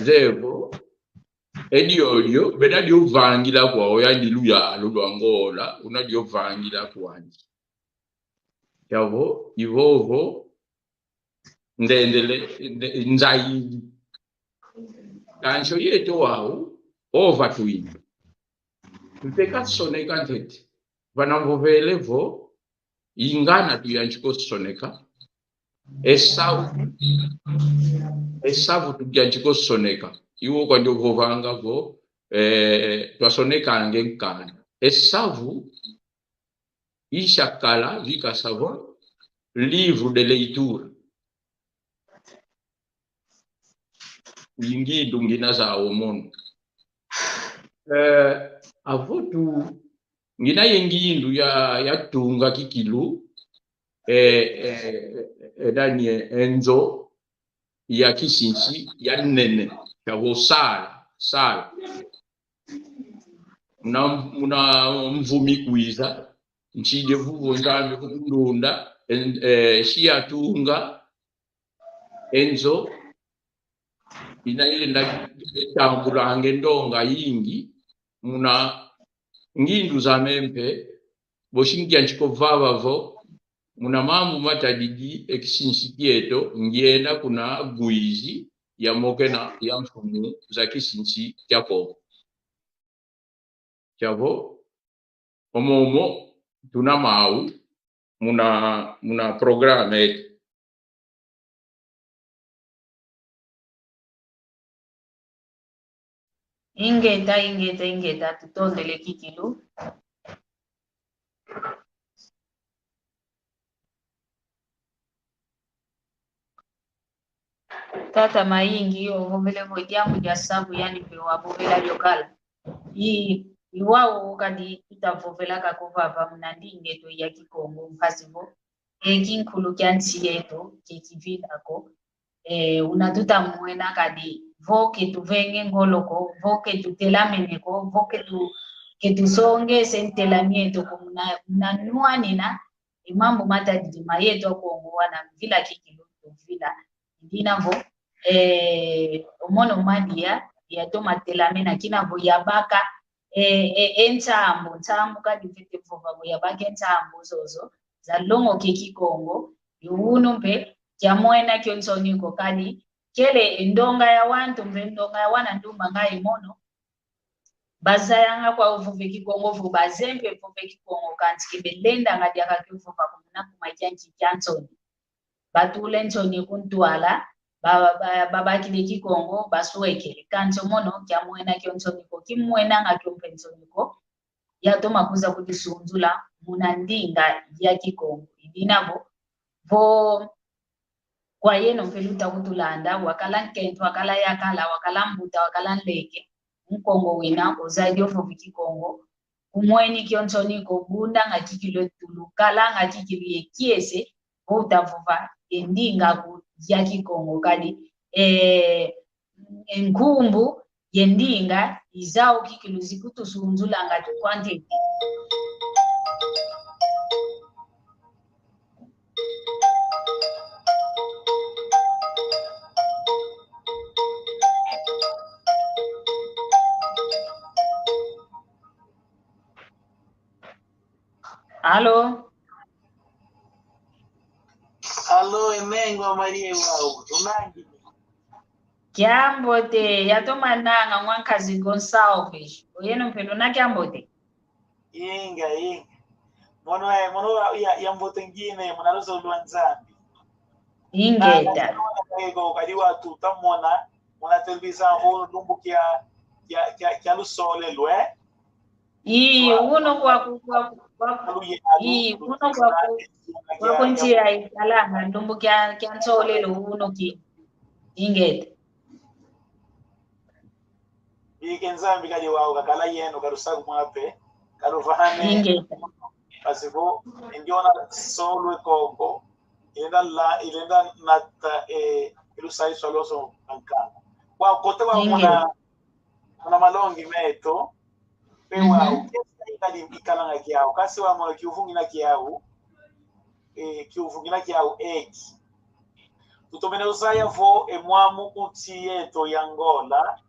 Zevo, e diodio, bena dio vangila kwau, oyandi luyalu lwa Angola, una dio vangila kwandi. Yavo, i vovo, ndendele, nde-, nzayidi. Kansi o yeto wau, ova twina. Tuteka soneka ntete. Vana mvovele vo, i ngana tuyantika o soneka. E savu, e savu tuyantika o soneka. I wo kwandi ovovanga vo, eh, twasonekanga e nkanda. E savu, i sakala, vika savon, livro de leitura. I ngindu ngina zau o mono. Eh, avo tu, ngina ye ngindu ya, ya tunga kikilu, eh, eh, eh, dani, eh, e nzo ya kisinsi ya nene, ya vo sala, sala. Muna, muna mvu mikwiza, nsidi e vuvu Nzambi kutulunda, eh, eh, si yatunga e nzo ina ilenda tambulanga e ndonga yingi, muna ngindu zame mpe, bosi ngiyantika o vava vo, muna mambu matadidi e kisinsi kieto, ngienda kuna Uíge, yamokena ya mfumu za kisinsi kia Kongo. Kiavo, omomo tuna mau muna, muna programa eto. Ingeta, ingeta, ingeta, tutondele kikilu. Tata Mayingi, ovovele vo diambu dia savu, yandi mpe wavovela dio kala. I, i wau kadi tuta vovela kaka vava muna ndinga eto ya Kikongo, mpasi vo e kinkulu kia nsi yeto ke kivila ko. E, una tuta mwena kadi, vo ke tuvenge ngolo ko, vo ke tutelamene ko, vo ke tu, ke tusongese ntela mieto ko muna, muna nwanina e mambu matadidi ma yeto a Kongo wana mvila kikilu tuvila. I dina vo, e, o mono madia, yatoma telamena kina vo yabaka, e, e, e nsambu, nsambu kadi mfwete vova vo yabaka e nsambu zozo za longoka e Kikongo, i unu mpe kia mwena kio nsoni ko kadi, kele e ndonga ya wantu mpe ndonga ya wana ndumba ngai mono, bazayanga kwa vova e Kikongo vo bazeye mpe vova e Kikongo, kansi ke belendanga diaka kio vova ko muna kuma kia nki kia nsoni. Batula e nsoni ku ntwala, ba, ba, ba, babakidi e Kikongo, baswekele. Kansi o mono kia mwena kio nsoni ko, kimwenanga kio mpe nsoni ko, yatoma kwiza kudisunzula muna ndinga ya Kikongo. I dina vo, vo kwa yeno mpe luta kutulanda, wakala nkento, wakala yakala, wakala mbuta, wakala nleke, Nkongo wina, ozayidi o vova e Kikongo, kumweni kio nsoni ko, bundanga kikilu e tulu, kalanga kikilu ye kiese, vo uta vova e ndinga aku ya Kikongo kadi, e, e nkumbu ye ndinga i zau kikilu zikutusunzulanga tu kwa ntete. Alo? Alo, e Mengo Maria wau, tunangi. Kiambote, yatoma nanga mwa nkazi Gonçalves. O yeno mpe luna kiambote? Inga, inga. Mono, eh, mono ya, ya mbote ngina, muna luzolo lwa Nzambi. Ingeta. Na, na, na, na, ko, kadi wau tuta mona, muna televisão, vo lumbu kia, kia, kia, kia lusolele, eh? Ii, unu kwa ku-, kwa ku-, kwa ku-, ii, unu kwa ku-, kwa ku nsi ya ikalanga, lumbu kia, kia nsolele unu ki. Ingeta. Bika e Nzambi kadi wau kakala yeno, kalusakumuna mpe, kaluvahane. Ingeta. Parce que, e ndiona solo e koko, ilenda la, ilenda nata, eh, e lusaisu lwa lonso a nkanda. Kwa kote wau muna, ingeta, muna malongi meto, mpe wau, mhm, kesi kadi ikalanga kiau, kansi wau mono kiuvu ngina kiau, eh, kiuvu ngina kiau eki. Tutomene uzaya vo, e mwamu nsi yeto ya Angola,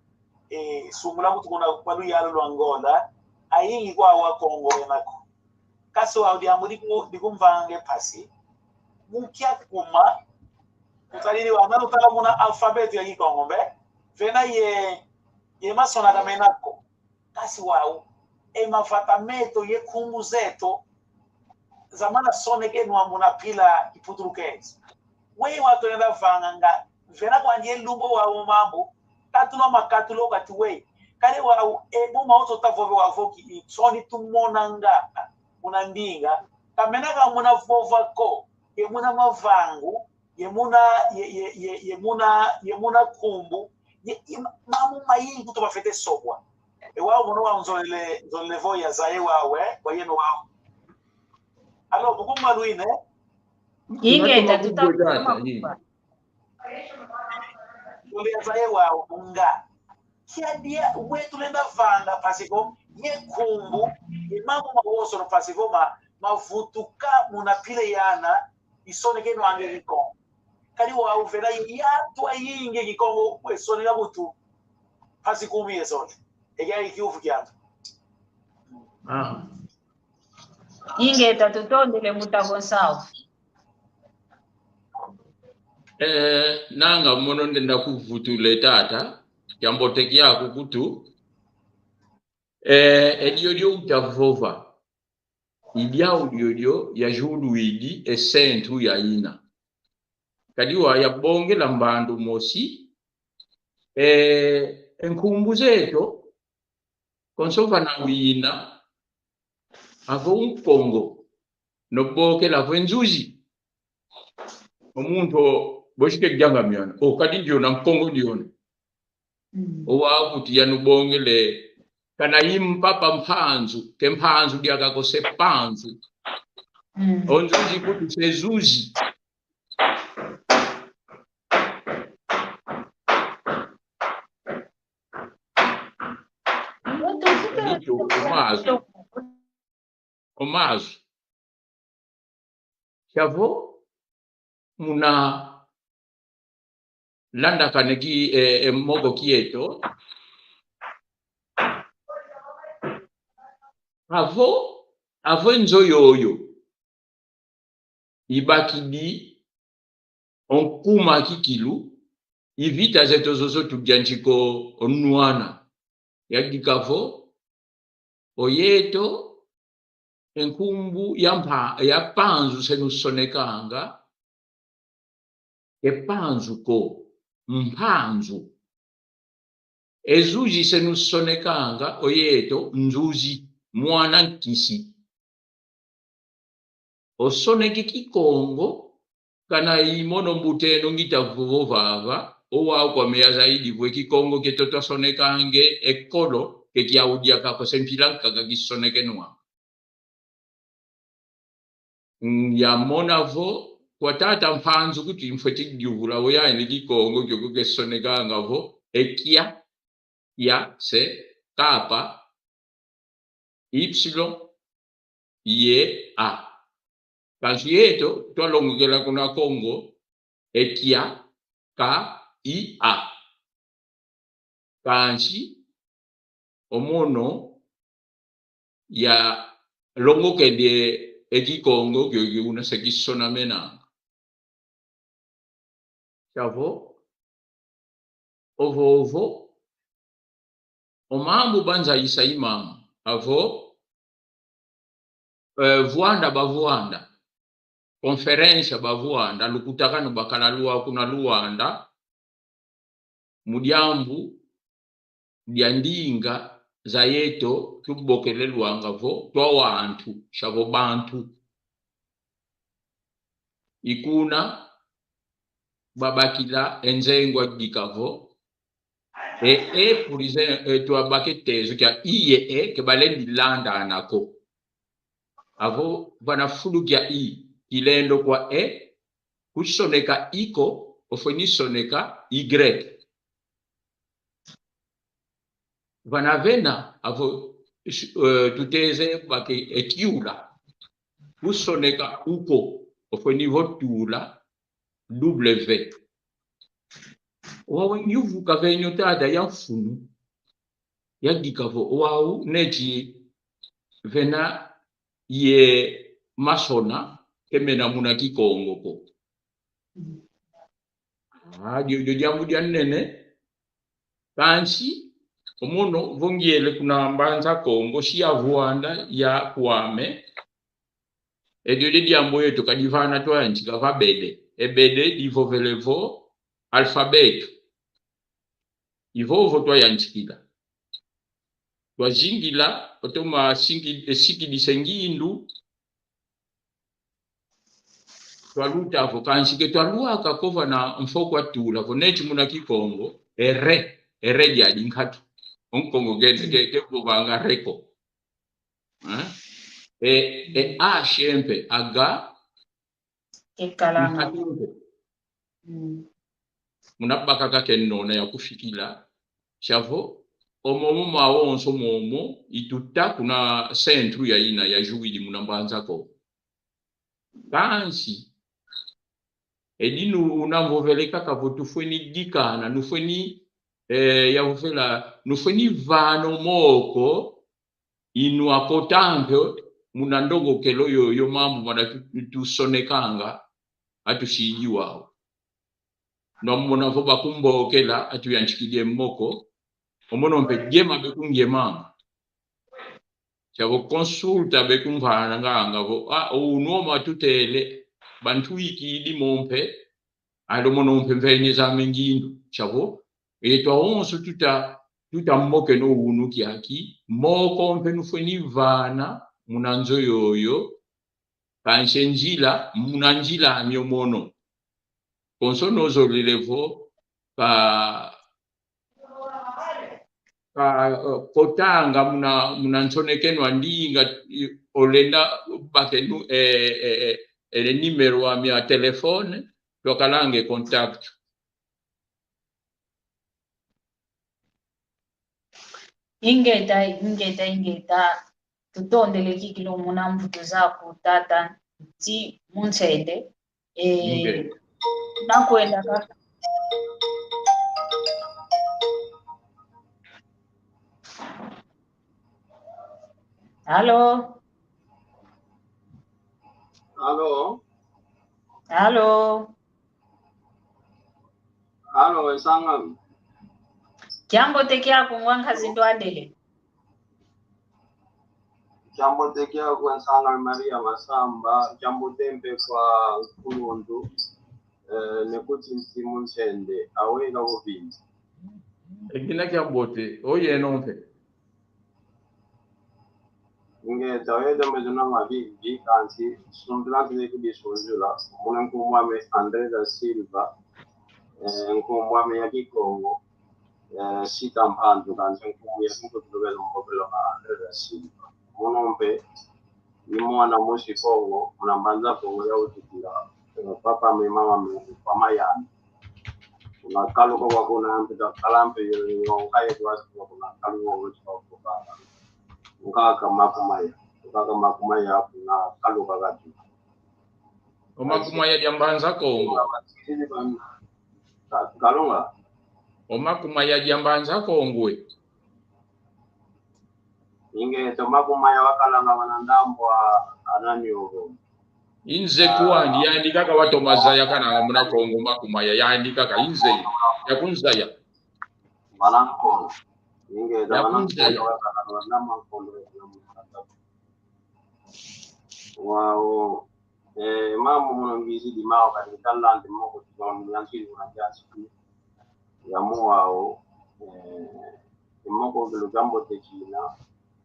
eh, sungula muntu kuna kwa luyalu lwa Angola, ayingi kwa wa Kongo yena ko. Kansi wau diambu diku-, dikumvanga e mpasi. Mu kia kuma, tutadidi wau, na lutala muna alfabeto ya Kikongo mpe, vena ye, ye masoneka mena ko. Kansi wau, e mavata meto ye nkumbu zeto, zamana sonekena muna mpila iputulukene. Weyi wau tulenda vanganga, vena kwandi e lumbu wau mambu, katula makatula kati weyi. Kadi wau, e mo mawonso tavova wau vo ki, i nsoni tumonanga muna ndinga, ka mena kaka muna vova ko, ye muna mavangu, ye muna, ye, ye, ye, ye muna, ye muna nkumbu, ye, ye ma-, mambu mayingi kutu mafwete sobwa. E wau mono wau nzolele, nzolele vo yazaya e wau, eh, kwa yeno wau. Alors, buku malwine. Ingeta, tuta-, tuta-, nzolele yazaya e wau, nga. Kia dia, weyi tulenda vanga, parce que ye nkumbu, ye mambu mawonso, parce que ma, mavutuka muna mpila yana, isonekenwanga e Kikongo. Kadi wau vena ye yatu ayingi e Kikongo, e soneka kutu mpasi kumi ye zole. E kia i kiuvu kiantu. Ah. Ingeta, tutondele mbuta Gonçalves. Eh, nanga mono ndenda kuvutula e tata, kiambote kiaku kutu. Eh, e diodio uta vova. I diau diodio yazulwidi e centro yayina. Kadi wau yabongela mbandu mosi, eh, e nkumbu zeto, konso vana wina, avo Nkongo, no bokela avo e nzuzi. O muntu o, bosi ke dianga miona. O, kadi ndiona, Nkongo ndiona. Mm. O wau kuti yanubongele, kana i mpapa Mpanzu, ke Mpanzu diaka ko, se Mpanzu. Mm. O nzuzi kutu se zuzi. Nitu o mazu. O mazu. Sia vo muna landakana ki, e, e moko kieto. Avo, avo e nzo yoyo ibakidi o nkuma kikilu, i vita zeto zozo tudiantika o nwana. Yadika vo, o yeto, e nkumbu ya mpa-, ya mpanzu se nusonekanga, ke mpanzu ko, mpanzu. E zuzi se nusonekanga, o yeto nzuzi, mwana nkisi. Osoneke Kikongo, kana i mono mbut'eno ngita vo vava, o wau kwame yazayidi vo e Kikongo kieto twasonekanga e kolo, ke kiau diaka ko, se mpila nkaka kisonekenwa. Mm, yamona vo, kwa tata mpanzu kutu i mfweti yuvula vo yandi Kikongo kiokio kesonekanga vo, e kia, ya, se, kapa, ipsilon, ye, a. Kansi yeto, twalongokela kuna Kongo, e kia, ka, i, a. Kansi, o mono yalongokele e Kikongo kiokio una se kisonamenanga. Sia vo, ovo, ovo, o mambu banzayisa i mama, avo, eh, vwanda bavwanda, conferência bavwanda, lukutakanu bakala lwa kuna Luanda, mu diambu dia ndinga za yeto tubokelelwanga vo twa wantu, sia vo bantu. I kuna babakila e nzengwa dika vo, e, e, por exemplo, e, twabaka e tezo kia i ye e, ke balendi landana ko. Avo vana fulu kia i, kilendo kwa e, kusoneka i ko, ofweni soneka y. Vana vena, avo, eh, tuteze baka e kiula. Kusoneka u ko, ofweni vo tula, W. Wau nyuvu kavenyo tata ya mfunu. Yadika vo, wau neti vena ye masona, ke mena muna Kikongo ko. Ah, dio, dio diambu dia nene. Kansi, o mono vo ngiele kuna Mbanza Kongo, sia vwanda ya kwame. E dio di diambu yeto kadivana twayantika va bede. E bede divovele vo alfabeto. I vovo twayantikila. Twazingila, otoma singi-, e sikidisa e ngindu. Twaluta vo, kansi ke twalwaka ko vana mfoko atula vo neti muna Kikongo, e re, e re diadi nkatu. O Nkongo ke, ke, ke vovanga re ko. Hein? E, e a siempre, aga, ikalanga. Nkatu mpe. Mm. Muna bakaka ke nona ya kufikila, sia vo, o momo mawonso momo, ituta kuna centro ya ina ya juwidi muna Mbanza Kongo. Kansi, e dinu una mvovele kaka vo tufweni dikana, nufweni, eh, ya vovela, nufweni vana o moko, i nwa kota mpe muna ndongokelo yo, yo mambu mana tu-, tusonekanga, atusidi wau. Nwamona vo bakumbokela, atuyantikidi e moko, o mono mpe diema bekungiemanga. Sia vo consulta bekumvananganga vo, ah, unu o matutele, bantwikidi mo mpe, alo mono mpe mvene zame ngindu. Sia vo, yeto awonso tuta, tuta mokena o unu kiaki, moko mpe nufweni vana, muna nzo yoyo, kansi e nzila, muna nzila ami o mono. Konso nozolele vo, ka, ka, eh, kotanga muna, muna nsonekeno a ndinga, i, olenda baka e nu-, e, e, e, e numéro ame ya telefone, twakalanga e contact. Ingeta, ingeta, ingeta. Tutondele kikilu muna mvutu zaku, tata Nti Munsende. E, Ingeta. Nakwenda kaka. Alo? Alo? Alo? Alo, e sang'ami. Kiambote kiaku, ngwa nkazi ndwandele. Kiambote kiaku, e sang'ami Maria Masamba, kiambote mpe kwa nkuluntu, eh, ne kuti Nti Munsende, aweka kuvimba. E kina kiambote, oyeno mpe. Ingeta, oyeno mpe tuna mavimpi, kansi sundula nti ne kudi sundula. Muna nkumbu ame André da Silva, eh, nkumbu ame ya Kikongo, eh, Sita Mpanzu, kansi nkumbu ya Kikongo tubelo mukopelo ma André da Silva. Mono mpe i mwana musi Kongo, muna Mbanza Kongo ya wutukila, eh, papa me mama me kwa mayani. Kuna kaluka kwa kuna mpe ta kala mpe yo, yo, nkaye kwa kwa kuna kaluka kwa kwa kwa. Nkaka Makumaya, nkaka Makumaya kuna kaluka kati. O Makumaya dia Mbanza Kongo. Ka-, Kalunga. O Makumaya dia Mbanza Kongo, e. Ingeta, Makumaya wakalanga wana ndambu a, a nani ovo? I nze kwandi, yandi kaka watoma zaya kananga muna Kongo, Makumaya, yandi kaka, i nze, ya kunzaya. Bana Nkondo. Ingeta, ya bana kunzaya. Nkondo wakalanga wana ndambu a Nkondo. Wau, eh, mambu mono ngizidi mau kadi ntalandi moko tibongo ya nzili na nzansi. Ya mu wau, eh, e moko kilu kiambote kina,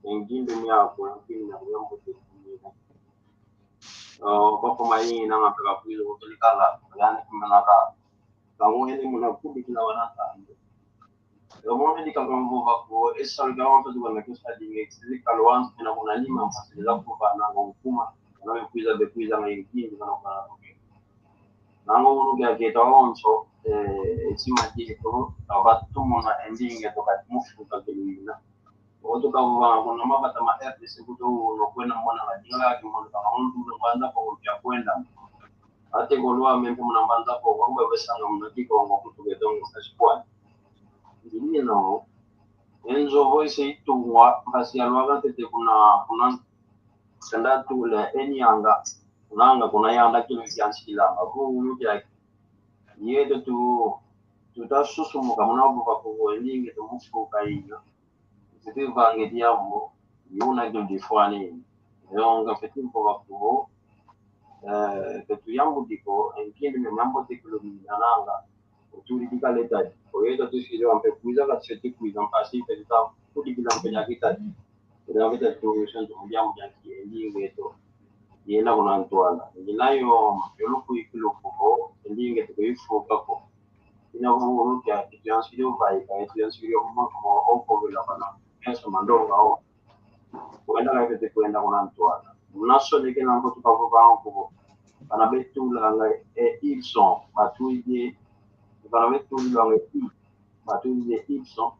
e ngindu miaku, e ngindu miaku kiambote kina. Oh, kwa kuma yina ngapela kwiza kutulikala, yani kumanaka. Kangu yeni muna kubikila wana ntandu. Yo, mono me dikaka mvova ko, e salu kia wantu tuka na kesa dinge, sili kalo wantu kina kuna lima, mpasi za kuva na nkuma, na me kwiza, be kwiza na yinki, na kwa na kwa. Nango unu kia keta wonso, eh, e sima dieto, tava tumona e ndinga eto kati mu fuka kilu yina. Otu kavova kuna mavata ma R D C kuto uno kwenda mona na dinga ki mona kama unu muna Mbanza Kongo kia kwenda. Ate ko lwa me mpe muna Mbanza Kongo, ngwe besanga muna Kikongo kutu ke dongo kasi kwani. Ndinino, e nzovo ise itungwa, mpasi ya lwaka ntete kuna, kuna kanda tula e nianga, kunanga kuna yanda kilo kia nsikilanga, ku ulu kia. Yeto tu, tuta susumuka muna vova kuvo e ndinga eto mu fuka yina. Fwete vanga e diambu, yuna dio difwani. Yonga fwete vova kuvo, eh, ke tuyambudi ko, e nkindu mia miambote kilu minanga. Otudi kikala e tadi. Oyeto tusidi wa mpe kwiza, kati fwete kwiza mpasi, fwete ta kudikila mpe dia kitadi. Kena fwete tu santu mu diambu dia nki e ndinga eto. Yena kuna ntwala. Ngina yo, yo luku ikilu kuvo, e ndinga eto ke ifuka ko. Ina vo unu kia, eto yansikidi uvaika, eto yansikidi yo mama kuma okovela bana. Yesu mandonga o. Kwenda ka fwete kwenda kuna ntwala. Muna sonekena nko tukavovanga kuvo. Bana betulanga e Ibson, batudi. Bana betulanga e I, batudi e Ibson.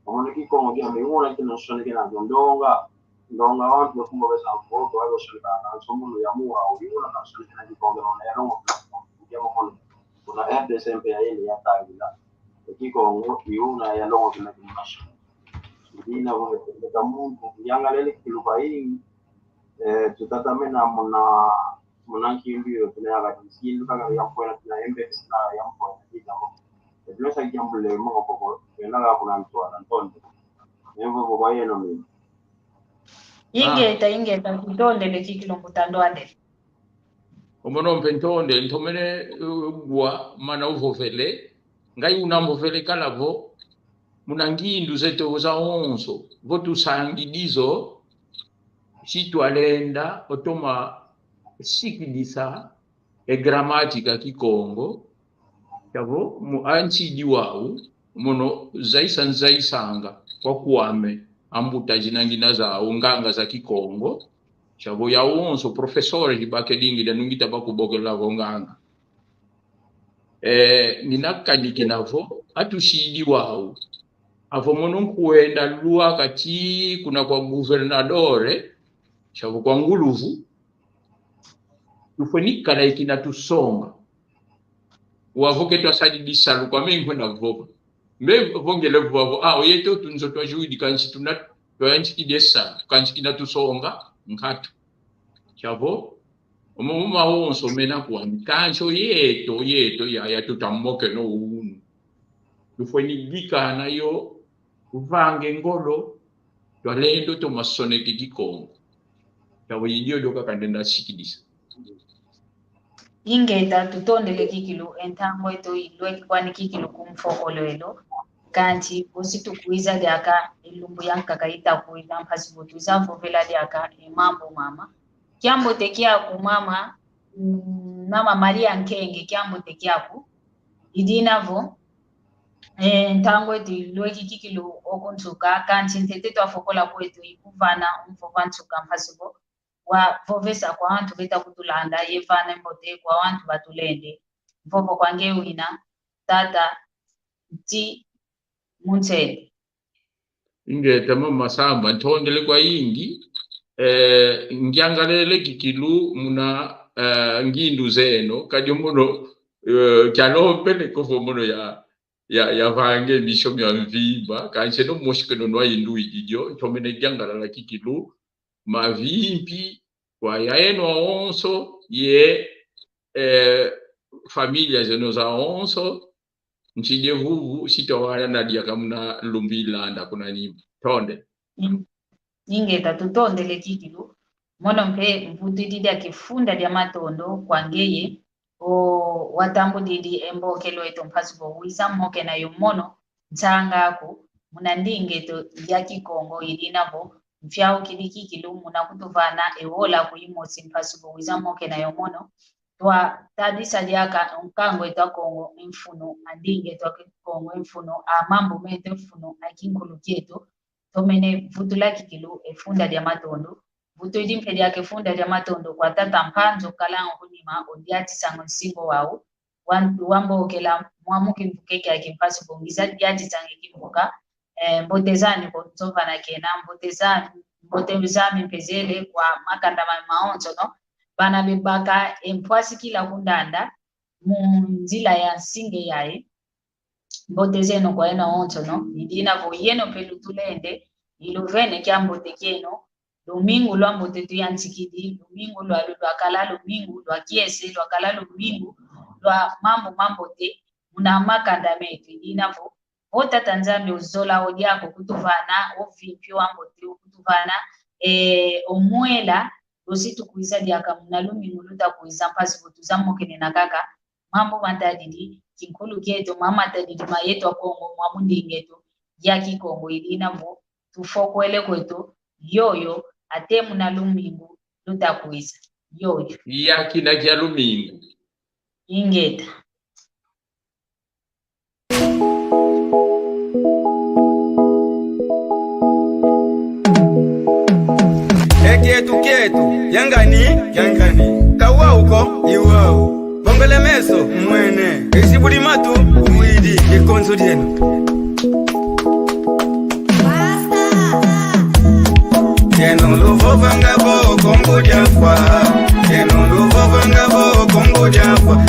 Omono Kikongo kia me una kina sonekena ndonga. Ndonga wantu bakumba besa mvoto, wale sonekena, nsomo ya mu wau, una na sonekena Kikongo, na ya longo, ya mokono. Kuna R D C mpe ya yele ya tangila. E Kikongo, i una ya longo kina kina maso. Dina vo, leka muntu, yangalele kilu kwa yingi, eh, tutatamena muna, muna nkindu yo, tuna yaka nkindu kaka ya mpwena, tuna embe, tuna ya mpwena, dina vo. E tuna sa kiambule moko koko, yena ka kuna ntwala, ntonde. Emvo kwa yeno mimi. Ingeta, ingeta, tutondele kikilu mbuta ndwandele. Omono mpe ntonde, ntomene, eh, wa mana uvovele, ngai una mvovele kala vo, muna ngindu zeto zawonso, vo tusangidi zo, si twalenda otoma sikidisa e gramática Kikongo, kia vo, mu ansidi wau, mono zayisa nzayisanga kwa kwame, ambuta zina ngina zau, nganga za Kikongo, Sia vo yawonso professor i bakedi ngina nungi ta bakubokela vo nganga. Eh, ngina kanikina vo, atusidi wau. Avo mono nkwenda lwaka ti kuna kwa governador, eh, sia vo kwa nguluvu, tufweni kala ikina tusonga. Wau vo ke twasadi bisalu kwa me nkwenda vova. Me vo ngele vova vo, ah, oyeto tunzo twajuidi kansi tuna, twayantikidi e salu, kansi kina tusonga nkatu. Sia vo, omo mawonso mena kwandi, kansi oyeto, oyeto ya, ya tuta mokena unu. Tufweni bikana yo, vanga e ngolo, twalenda toma soneka e Kikongo. Sia vo i diodio kaka ndenda sikidisa. Ingeta, tutondele kikilu, e ntangu eto ilweke kwani kikilu ku mfokolo elo. Kansi, bosi tukwiza diaka, e lumbu yankaka ita kwiza, mpasi vo twiza vovela diaka e mambu mama. Kiambote kiaku mama, mm, mama Maria Nkenge, kiambote kiaku. I dina vo, eh, ntangu eto ilweke kikilu oku nsuka, kansi ntete twafokola kweto i kuvana mvova nsuka mpasi vo wavovesa kwa wantu beta kutulanda, ye vana mbote kwa wantu batulende. Mvovo kwa nge wina, tata, ti munsende. Ingeta mama Samba, ntondele kwayingi. Eh, ngiangalele kikilu muna, eh, ngindu zeno, kadi mono, eh, kialombele ko vo mono ya, ya, yavanga e misio mia mvimba, kansi eno mosi ke nono ayindu i didio, ntomene ngiangalala kikilu, mavimpi kwa yeno awonso, ye, eh, familia zeno zawonso, nsi die vuvu, si twawana diaka muna lumbu ilanda kuna nima. Tonde. Mm. Ingeta, tutondele kikilu. Mono mpe mvutwidi diaka e funda dia matondo kwa ngeye, o watambudidi e mbokelo eto mpasi vo wiza mokena yo mono nsanga aku, muna ndinga eto ya Kikongo, i dina vo mfiaukidi kikilu muna kutuvana e wola aku imosi mpasi vo wiza mokena yo mono. Twatadisa diaka nkangu eto a Kongo e mfunu, a ndinga eto a Kongo e mfunu, a mambu meto e mfunu, a kinkulu kieto. Tomene vutula kikilu e funda dia matondo. Vutwidi mpe diaka e funda dia matondo kwa tata Mpanzu Kalangu ku nima, o diatisanga nsingu wau. Wan-, wambokela mwa mu kimvuka kiaki mpasi vo ngiza diatisanga e kimvuka. Eh, mbote zani kwa nzo vana kena, mbote zani, mbote zami mpe zele kwa makanda mami mawonsono. Bana bebaka e mpwasikila ku ndanda, mu nzila ya nsinga yayi. Mbote zeno kwa yeno awonsono, i dina vo yeno mpe lutulende, iluvene kiambote kieno, lumingu lwambote tuyantikidi, lumingu lwalu lwakala lumingu lwa kiese, lwakala lumingu lwa mambu mambote, muna makanda meto, i dina vo, vo Tata Nzambi uzola o diaka kutuvana o vimpi wambote, kutuvana, eh, o mwela, bosi tukwiza diaka muna lumingu luta kwiza, mpasi vo twiza mokenena kaka mambu matadidi kinkulu kieto, ma matadidi ma yeto a Kongo, mwa mu ndinga eto ya Kikongo, i dina vo tufokwele kweto yoyo, ate muna lumingu luta kwiza. Yoyo. Ya kina kia lumingu. Ingeta. E kieto kieto, ya ngani, ya ngani. Ka wau ko, i wau. Bongele meso, mwene. Esi budi matu, widi, e konzo dieno. Yeno luvovanga vo Kongo dia Mfwa. Yeno luvovanga vo Kongo dia Mfwa.